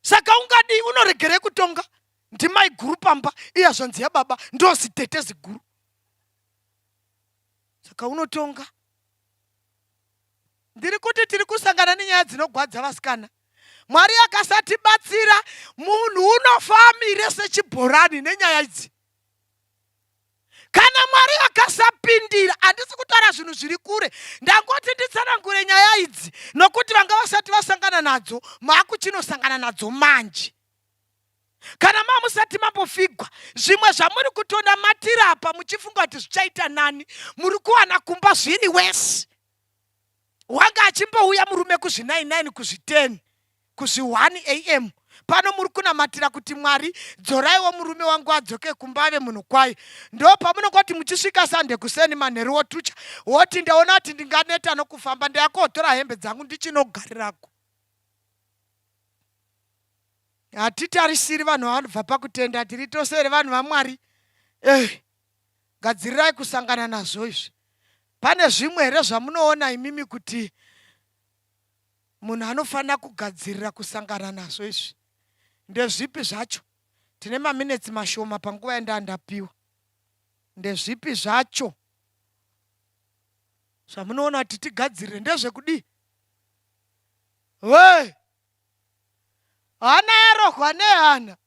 Speaker 2: saka ungadii unoregerei kutonga ndimai guru pamba iya zvanzi yababa ndozitete ziguru saka unotonga ndiri kuti tiri kusangana nenyaya dzinogwadza vasikana mwari akasatibatsira munhu unofa amire sechibhorani nenyaya idzi kana mwari akasapindira handisi kutaura zvinhu zviri kure ndangoti nditsanangure nyaya idzi nokuti vanga vasati vasangana nadzo maakuchinosangana nadzo manje kana mamusati mambofigwa zvimwe zvamuri kutonamatira apa muchifunga kuti zvichaita nani muri kuwana kumba zviri wesi wanga achimbouya murume kuzvi99 kuzvi10 kuzvi1 am pano muri kunamatira kuti mwari dzoraiwo murume wangu adzoke kumba ave munhu kwaye ndo pamunongoti muchisvika sande kuseni manheru wotucha woti ndaona kuti ndinganeta nokufamba ndayakotora hembe dzangu ndichinogarirako hatitarisiri vanhu vanobva pakutenda tiri tose here vanhu vamwari eh gadzirirai kusangana nazvo izvi pane zvimwe here zvamunoona imimi kuti munhu anofanira kugadzirira kusangana nazvo izvi ndezvipi zvacho tine maminetsi mashoma panguva yandaa ndapiwa ndezvipi zvacho zvamunoona kuti tigadzirire ndezvekudii we hana yarohwa nehana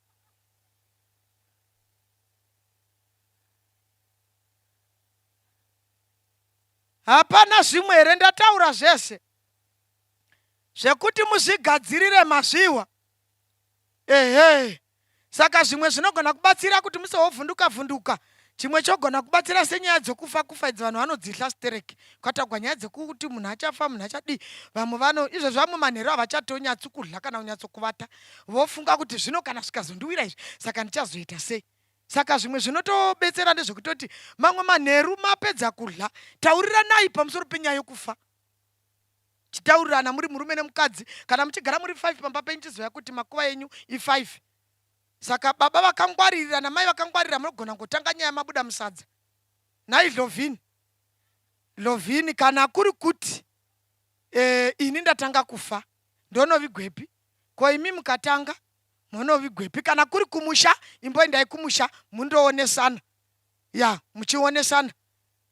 Speaker 2: hapana zvimwe here ndataura zvese zvekuti muzvigadzirire mazviwa ehe saka zvimwe zvinogona kubatsira kuti musahobvunduka vhunduka chimwe chogona kubatsira senyaya dzekufa kufa idzi vanhu vanodzihla stereki kwatagwa nyaya dzekuti munhu achafa munhu achadii vamwe vano izvezvi vamwe manheru havachatonyatsi kudla kana kunyatsokuvata vofunga kuti zvino kana zvikazondiwira izvi saka ndichazoita sei saka zvimwe zvinotobetsera ndezvekutoti mamwe manheru mapedza kudla tauriranai pamusoro penyaya yokufa chitaurirana muri murume nemukadzi kana muchigara muri 5 pamba penyu chizoya kuti makuva enyu i5 saka baba vakangwaririra namai vakangwarira munogona kungotanga nyaya mabuda musadza nhai lovini lovini kana kuri kuti e, ini ndatanga kufa ndonovigwepi ko imi mukatanga monovigwepi kana kuri kumusha imboendai kumusha mundoonesana ya muchionesana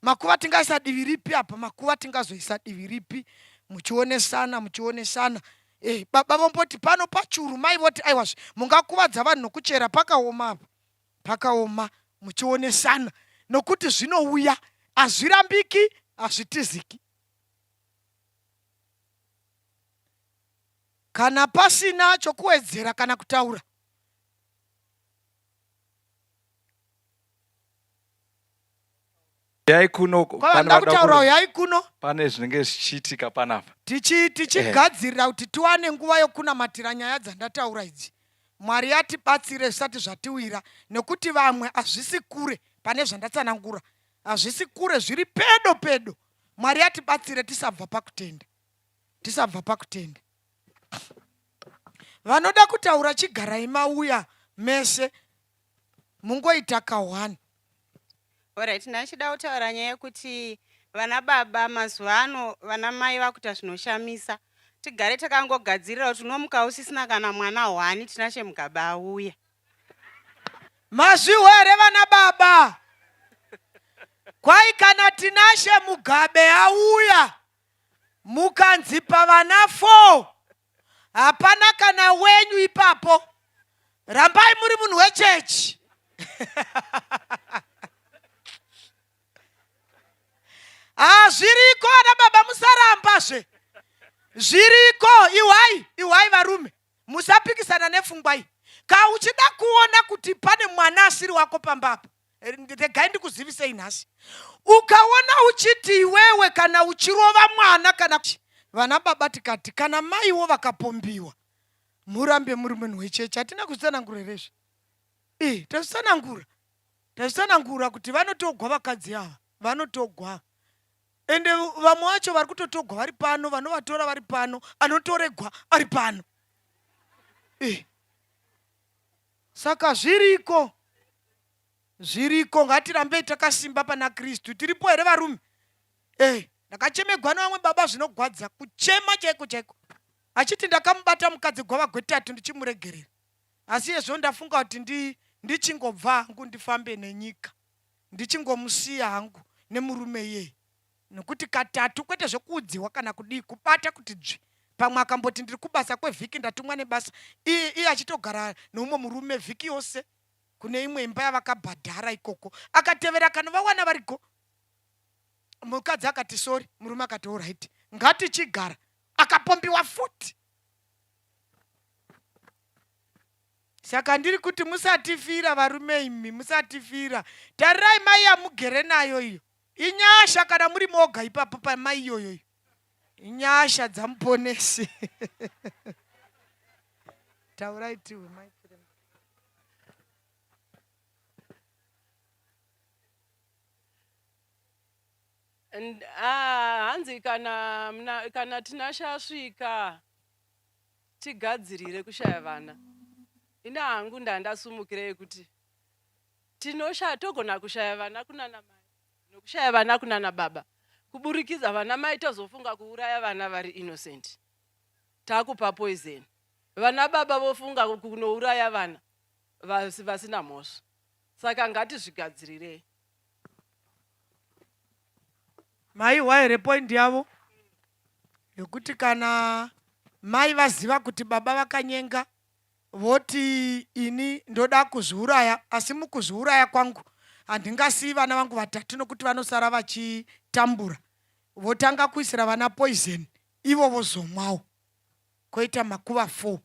Speaker 2: makuva tingaisa divi ripi apa makuva tingazoisa divi ripi muchionesana muchionesana e, baba vomboti pano pachuru mai voti aiwazve mungakuvadza vanhu nokuchera pakaoma apa pakaoma muchionesana nokuti zvinouya hazvirambiki hazvitiziki kana pasina chokuwedzera kana kutaura
Speaker 3: Uyai kuno
Speaker 2: kwavanoda kutaura uyai kuno
Speaker 3: pane zvinenge zvichiitika panapa
Speaker 2: tichigadzirira kuti tiwane nguva yokunamatira nyaya dzandataura idzi mwari atibatsire zvisati zvatiwira nekuti vamwe hazvisi kure pane zvandatsanangura hazvisi kure zviri pedo pedo mwari atibatsire tisabva pakutenda tisabva pakutenda vanoda kutaura chigarai mauya mese mungoita kahwani
Speaker 4: Alright, ndachida kutaura nyaya yekuti vana baba mazuva ano vana mai vakuita zvinoshamisa. Tigare takangogadzirira kuti unomuka usisina kana mwana hwani Tinashe Mugabe auya.
Speaker 2: Mazvihwa here vana baba? Kwai kana Tinashe Mugabe auya mukanzi pavana 4 hapana kana wenyu ipapo, rambai muri munhu wechechi. Hazviriko ana baba, musarambazve. Zviriko. Ihwai, ihwai varume, musapikisana nepfungwa iyi. Ka uchida kuona kuti pane mwana asiri wako pamba apa, regai ndikuzivisei nhasi. Ukaona uchiti iwewe kana uchirova mwana kana vana baba, tikati kana maiwo vakapombiwa, murambe muri munhu wechechi. Hatina kuzvitsanangura here izvi? Ii, tazvitsanangura, tazvitsanangura kuti vanotogwa vakadzi ava, vanotogwa. Ende vamwe vacho vari kutotogwa vari pano, vanovatora vari pano, anotoregwa ari pano. E. Saka zviriko, zviriko. Ngatirambei takasimba pana Kristu. Tiripo here varume? E, ndakachemegwa nevamwe baba zvinogwadza, kuchema chaiko chaiko, achiti ndakamubata mukadzi gwava gwetatu ndichimuregerera, asi yezvo ndafunga kuti ndichingobva hangu ndifambe nenyika, ndichingomusiya hangu nemurume iyeye, nokuti katatu, kwete zvekuudziwa kana kudii, kubata kuti dzvi. Pamwe akamboti ndiri kubasa kwevhiki, ndatumwa nebasa, iye iye achitogara neumwe murume vhiki yose kune imwe imba yavakabhadhara ikoko. Akatevera akanovawana variko. Mukadzi akati sori, murume akati orit, ngatichigara. Akapombiwa futi. Saka ndiri kuti musatifira varume imi, musatifira. Tarirai mai yamugere nayo iyo, inyasha kana muri moga ipapo pamai iyoyo, iyo inyasha dzamuponesi. Taurai tiwe mai.
Speaker 5: Hanzi kana Tinashe asvika tigadzirire kushaya vana. Ini hangu ndandasumukira yekuti tinoshaya, togona kushaya vana kunana mai nokushaya vana kunana baba, kuburikidza vana mai tozofunga kuuraya vana vari innocent, takupa poison. Vana baba vofunga kunouraya vana vasina mhosva. Saka ngatizvigadzirirei.
Speaker 2: Maihwa here point yavo yokuti kana mai vaziva kuti baba vakanyenga, voti ini ndoda kuzviuraya, asi mukuzviuraya kwangu handingasiyi vana vangu vatatu nokuti vanosara vachitambura, votanga kuisira vana poison, ivo vozomwawo, koita makuva 4?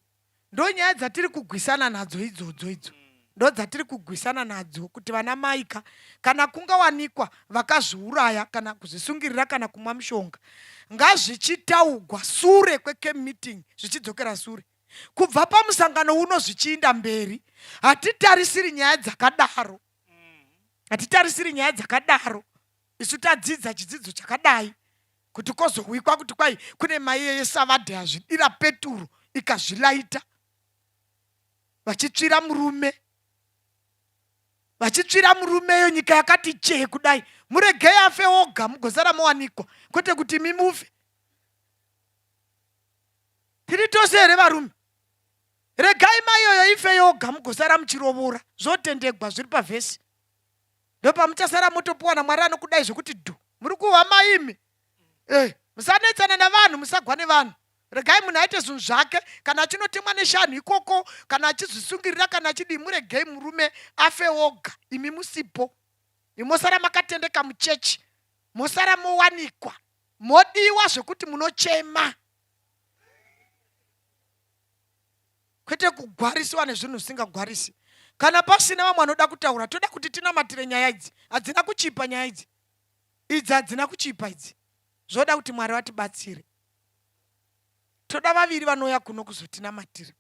Speaker 2: Ndo nyaya dzatiri kugwisana nadzo idzodzo, idzo ndo dzatiri kugwisana nadzo, kuti vana maika kana kungawanikwa vakazviuraya kana kuzvisungirira kana kumwa mushonga, ngazvichitaugwa sure kwecamp meeting, zvichidzokera sure kubva pamusangano uno zvichiinda mberi. Hatitarisiri nyaya dzakadaro, hatitarisiri nyaya dzakadaro. Isu tadzidza chidzidzo chakadai kuti kozowikwa kuti kwai kune mai yesavadha yazvidira peturo ikazvilaita, vachitsvira murume, vachitsvira murumeyo. Nyika yakati chee kudai, muregei afe oga, mugosara mowanikwa, kwete kuti imi mufe. Tiri tose here varume? Regai mai iyoyo ife yoga, mugosara muchirovora. Zvotendegwa, zviri pavhesi. Ndopamuchasara motopuwa naMwari anokudai zvekuti dhu. Muri kuhwa maimi? Musanetsana navanhu, musagwa nevanhu. Regai munhu aite zvinhu zvake, kana achinotemwa neshanhu ikoko, kana achizvisungirira, kana achidii, muregei murume afe oga imi musipo. Mosara makatendeka muchechi, mosara mowanikwa, modiwa zvekuti munochema, kwete kugwarisiwa nezvinhu zvisingagwarisi. Kana pasina vamwe vanoda kutaura, toda kuti tinamatire nyaya idzi. Hadzina kuchipa nyaya idzi, idzi hadzina kuchipa idzi. Zvoda kuti Mwari vatibatsire. Toda vaviri vanouya kuno kuzotinamatira.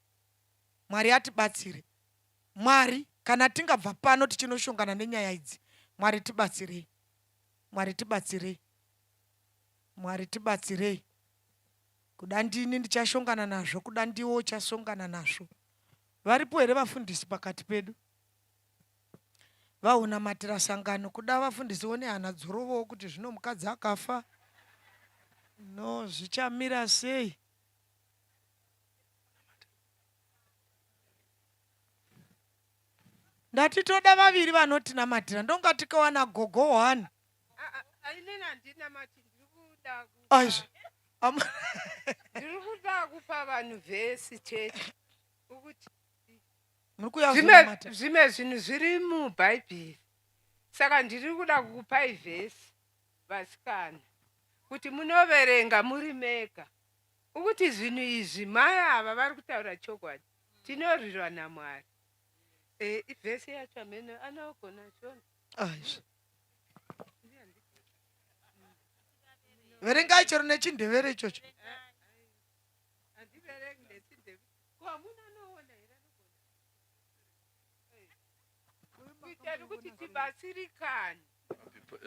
Speaker 2: Mwari atibatsire. Mwari, kana tingabva pano tichinoshongana nenyaya idzi, Mwari tibatsirei, Mwari tibatsirei, Mwari tibatsirei. Kuda ndini ndichashongana nazvo, kuda ndiwo uchasongana nazvo. Varipo here vafundisi pakati pedu vahunamatira sangano? Kuda vafundisi one hana dzorovowo kuti zvino mukadzi akafa no zvichamira sei? Ndati toda vaviri vanotinamatira. Ndonga tikawana gogo one.
Speaker 6: Inini handina mati ndiri kuda
Speaker 2: Aizvo.
Speaker 6: Ndiri kuda kupa vanhu vhesi chete ukuthi
Speaker 2: Muri kuuya
Speaker 6: zvimwe
Speaker 2: kuzonamata.
Speaker 6: Zvimwe zvinhu zviri mubhaibheri, saka ndiri kuda kukupai vhesi, vasikana, kuti munoverenga muri mega ukuthi zvinhu izvi mai ava vari kutaura chokwadi. Tinorwirwa naMwari. E, ivhesi yacho amene anogona shona.
Speaker 2: Aizvo. Verengai chero nechindevere ichocho.
Speaker 6: Handiverengi nechindevere. Ko hamuna anoona here anogona? Kuitira kuti tibatsirikane.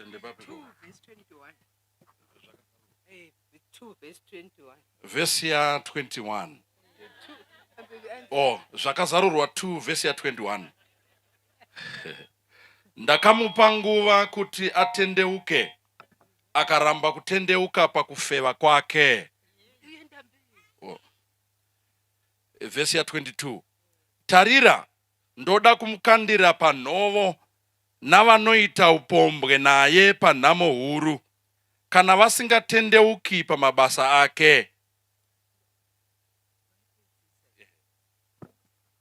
Speaker 7: Ndepapi?
Speaker 6: 2 verse 21. 2 verse 21.
Speaker 7: Vhesi ya21. Oh, Zvakazarurwa 2 vhesi ya21. Ndakamupa nguva kuti atendeuke, akaramba kutendeuka pakufeva kwake. Oh. Vhesi ya22. Tarira, ndoda kumukandira panhovo navanoita upombwe naye panhamo huru, kana vasingatendeuki pamabasa ake.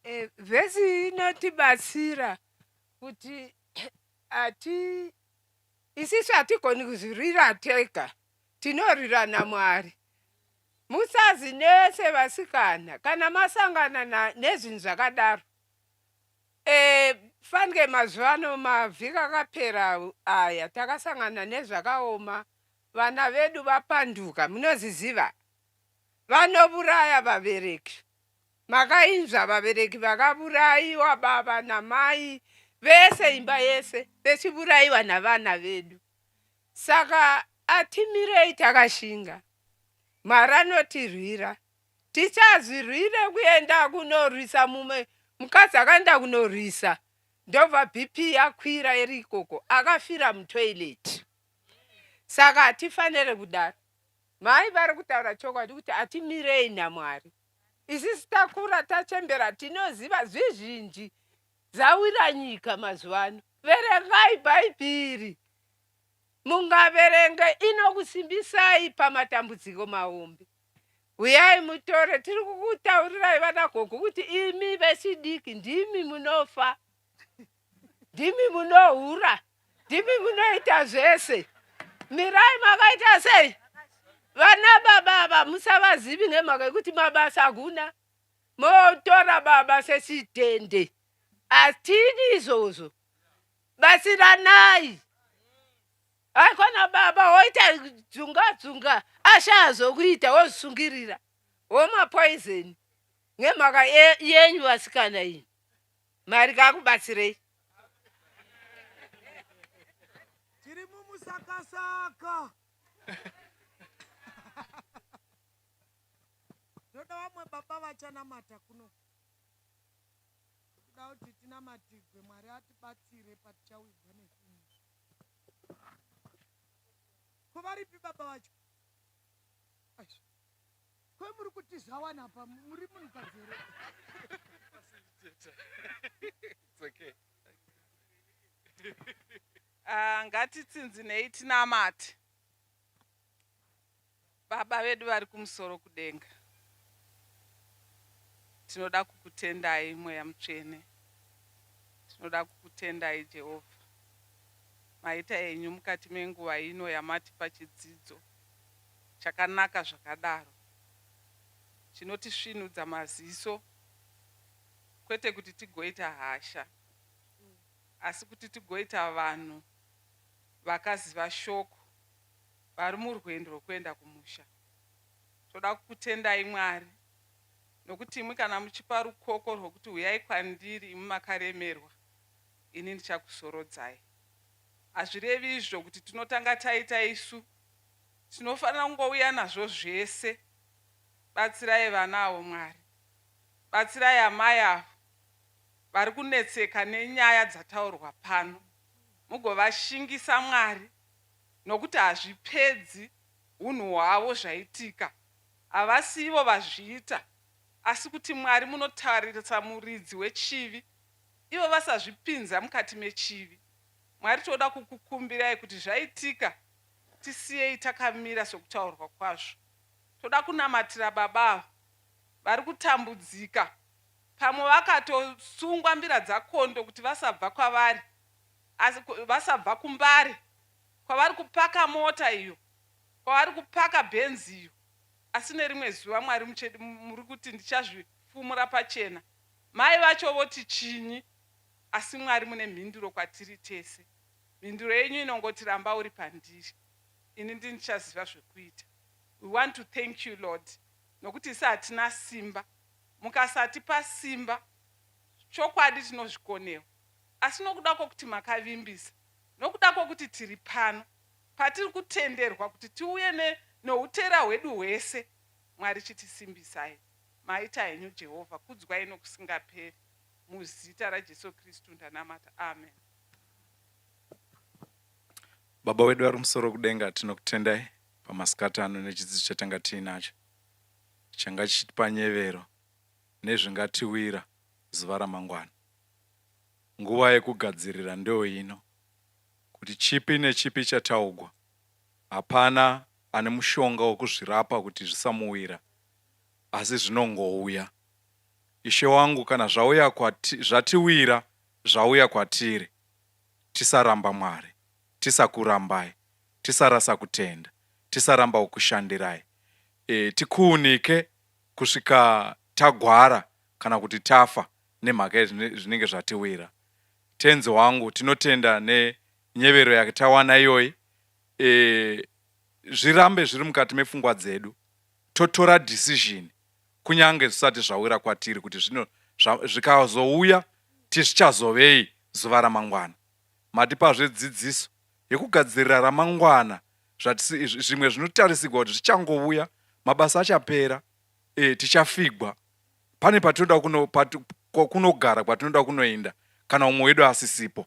Speaker 6: E, vhesi inotibatsira kuti ati isisu hatigoni kuzvirwira tega, tinorwira naMwari. Musazinese vasikana kana masangana nezvinhu zvakadaro. E, fanike mazuva ano, mavhiki akapera aya, takasangana nezvakaoma. Vana vedu vapanduka, munoziziva, vanovuraya vabereki. Makainzwa vabereki vakavurayiwa, baba namai vese, imba yese vechivurayiwa navana vedu. Saka atimirei takashinga, Mwari anotirwira. Tichazvirwire kuenda kunorwisa. Mumwe mukadzi akaenda kunorwisa, ndobva BP yakwira iri ikoko, akafira mutoilet. Saka hatifanire kudaro. Mai vari kutaura chokwadi kuti atimirei naMwari. Isisi takura, tachembera, tinoziva zvizhinji zawira nyika mazuva ano. Verengai Bhaibheri. Mungaverenge, inokusimbisai pamatambudziko mahombe. Uyai mutore. Tiri kukutaurirai vana gogo kuti imi vechidiki ndimi munofa, ndimi munohura, ndimi munoita zvese. Mirai makaita sei? Vana baba ava musavazivi nemhaka yekuti mabasa hakuna. Motora baba sechidhende. Hatidi izvozvo. Batsiranai. Haikona baba woita dzunga dzunga, ashaya zvokuita, wozvisungirira womwa poison nemhaka yenyu vasikana iyi. Mari kakubatsirei.
Speaker 2: Tiri mumusakasaka. Ndoda vamwe baba vachanamata kuno. Ndoda kuti tinamatigwe, Mwari atibatsire patichawigwa nezvinhu izvi. Ko varipi baba vacho? Aish. Ko muri kutiza wani apa, muri munhukadzi here?
Speaker 3: It's okay.
Speaker 8: Ah, ngatitsinzinei tinamate. Baba vedu vari kumusoro kudenga, tinoda kukutendai Mweya Mutsvene, tinoda kukutendai Jehovha. Maita henyu mukati menguva ino yamatipa chidzidzo chakanaka zvakadaro, chinotisvinudza maziso, kwete kuti tigoita hasha, asi kuti tigoita vanhu vakaziva shoko, vari murwendo rwekuenda kumusha. Toda kukutendai Mwari nokuti imwi kana muchipa rukoko rwekuti huyai kwandiri imwi makaremerwa, ini ndichakuzorodzai. Hazvirevi izvo kuti tinotanga taita isu, tinofanira kungouya nazvo zvese. Batsirai vana avo Mwari. Batsirai amai avo vari kunetseka nenyaya dzataurwa pano. Mugovashingisa Mwari nokuti hazvipedzi hunhu hwavo zvaitika havasi ivo vazviita asi kuti Mwari munotarisa muridzi wechivi ivo vasazvipinza mukati mechivi. Mwari toda kukukumbirai kuti zvaitika. Tisiyei takamira sokutaurwa kwazvo. Toda kunamatira baba ava vari kutambudzika. Pamwe vakatosungwa mbira dzakondo kuti vasabva kwavari, asi vasabva kuMbare kwavari kupaka mota iyo, kwavari kupaka Benz iyo. Asi nerimwe zuva Mwari muri kuti ndichazvifumura pachena. Mai vacho voti chinyi? Asi Mwari mune mhinduro kwatiri tese. Mhinduro yenyu inongoti ramba uri pandiri. Ini ndini ndichaziva zvekuita. We want to thank you Lord nokuti isu hatina simba. Mukasatipa simba chokwadi tinozvikonewa. Asi nokuda kwokuti makavimbisa, nokuda kwokuti tiri pano, patiri kutenderwa kuti tiuye ne, noutera hwedu hwese, Mwari chitisimbisai. Maita henyu Jehovha. Kudzwai nokusingaperi. Muzita raJesu Kristu ndanamata. Amen.
Speaker 9: Baba wedu vari kumusoro kudenga, tinokutendai pamasikati ano nechidzidzo chatanga tiinacho changa chichitipa nyevero nezvingatiwira zuva ramangwana. Nguva yekugadzirira ndoino kuti chipi nechipi chataugwa hapana ane mushonga wekuzvirapa kuti zvisamuwira asi zvinongouya. Ishe wangu kana zvauya kwati, zvatiwira zvauya kwatiri tisaramba Mwari, tisakurambai, tisarasa kutenda, tisaramba kukushandirai. E, tikuunike kusvika tagwara kana kuti tafa nemhaka yezvinenge zvatiwira. Tenzi wangu, tinotenda nenyevero yatawana iyoyi. E, zvirambe zviri mukati mepfungwa dzedu, totora decision kunyange zvisati zvawira kwatiri kuti zvino zvikazouya tizvichazovei zuva ramangwana. Matipazve dzidziso yekugadzirira ramangwana zvimwe zvinotarisirwa kuti zvichangouya, mabasa achapera, e, tichafigwa. Pane patinoda kuno, pat, kunogara kwatinoda kunoenda kana umwe wedu asisipo.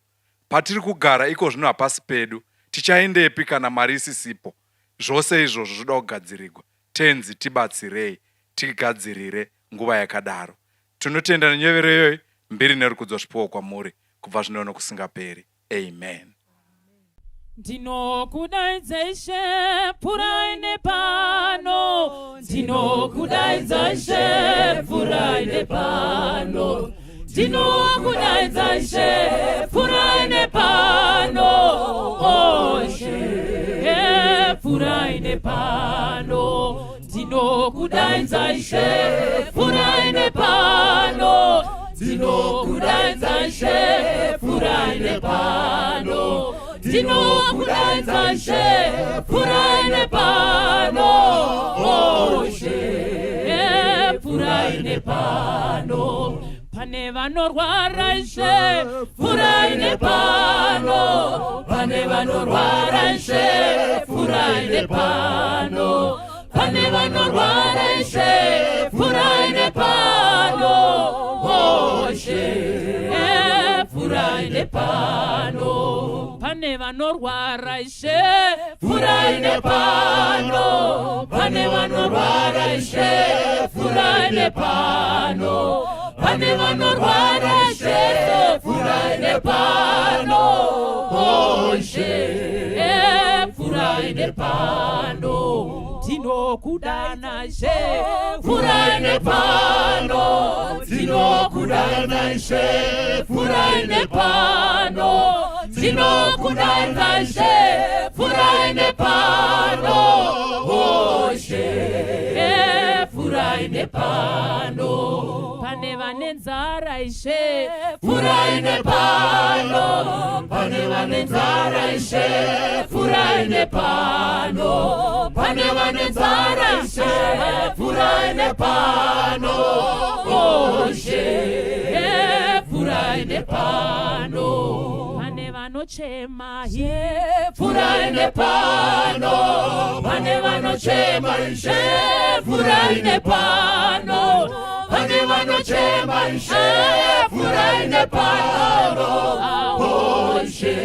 Speaker 9: Patiri kugara iko zvino hapasi pedu, tichaendepi kana mari isisipo? Zvose izvozvo zvoda kugadzirigwa. Tenzi tibatsirei tigadzirire nguva yakadaro. Tinotenda nenyevero iyoyi, mbiri nerukudzo zvipiwe kwamuri kubva zvino nokusingaperi. Amen.
Speaker 1: Ndinokudaidza Ishe, pfuurai nepano. Ndinokudaidza Ishe, pfuurai nepano. Ndinokudaidza Ishe, pfuurai nepano. Oh Ishe, pfuurai nepano. Ndinokudaidza Ishe, pfuurai nepano. Ndinokudaidza Ishe, pfuurai nepano. Ndinokudaidza Ishe, pfuurai nepano. Oh Ishe, pfuurai nepano. Pane vanorwara Ishe, pfuurai nepano. Pane vanorwara Ishe, pfuurai nepano. Pane vanorwara Ishe, pfuurai nepano. Oh Ishe, pfuurai nepano. Pane vanorwara Ishe, pfuurai nepano. Pane vanorwara Ishe, pfuurai nepano. Pane vanorwara Ishe, pfuurai nepano. Oh Ishe, pfuurai nepano. Tinokudana Ishe, pfuurai nepano. Tinokudana Ishe, pfuurai nepano. Tinokudana Ishe, pfuurai nepano. Oh Ishe, pfuurai nepano. Pane vane nzara Ishe, pfuurai nepano. Pane vane nzara Ishe, pfuurai nepano. Pane vane nzara Ishe, pfuurai nepano. Oh Ishe, pfuurai nepano. Pane vanochema pfuurai nepano. Pane vanochema Ishe, pfuurai nepano. Pane vanochema Ishe, pfuurai nepano. Oh Ishe,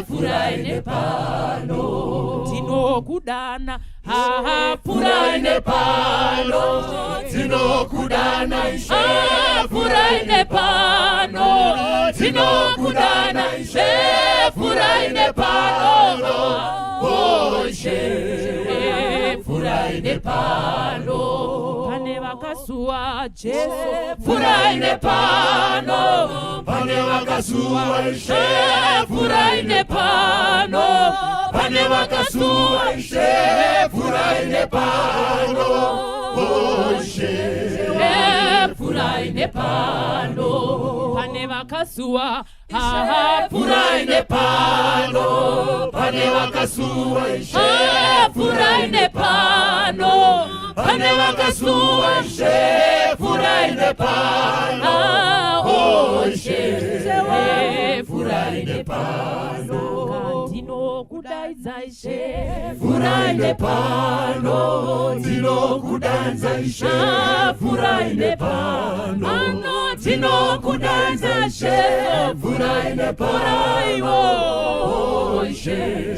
Speaker 1: pfuurai nepano. Tinokudana, ha pfuurai nepano. Tinokudana Ishe, pfuurai nepano. Tinokudana Ishe, pfuurai nepano. Ishe, pfuurai nepano. Pane vakasuwa Jesu, pfuurai nepano.
Speaker 10: Pane vakasuwa Ishe,
Speaker 1: pfuurai nepano.
Speaker 10: Pane vakasuwa Ishe, pfuurai nepano. Oh, Ishe,
Speaker 1: pfuurai nepano. Pane vakasuwa, pfuurai
Speaker 10: nepano. Pane vakasuwa Ishe,
Speaker 1: pfuurai nepano.
Speaker 10: Pane vakasuwa Ishe, pfuurai nepano.
Speaker 1: Oh, Ishe, pfuurai nepano. Ndinokudaidza Ishe,
Speaker 10: pfuurai nepano. Ndinokudaidza Ishe,
Speaker 1: pfuurai nepano.
Speaker 10: Ndinokudaidza Ishe, pfuurai nepano.
Speaker 1: Oh, Ishe.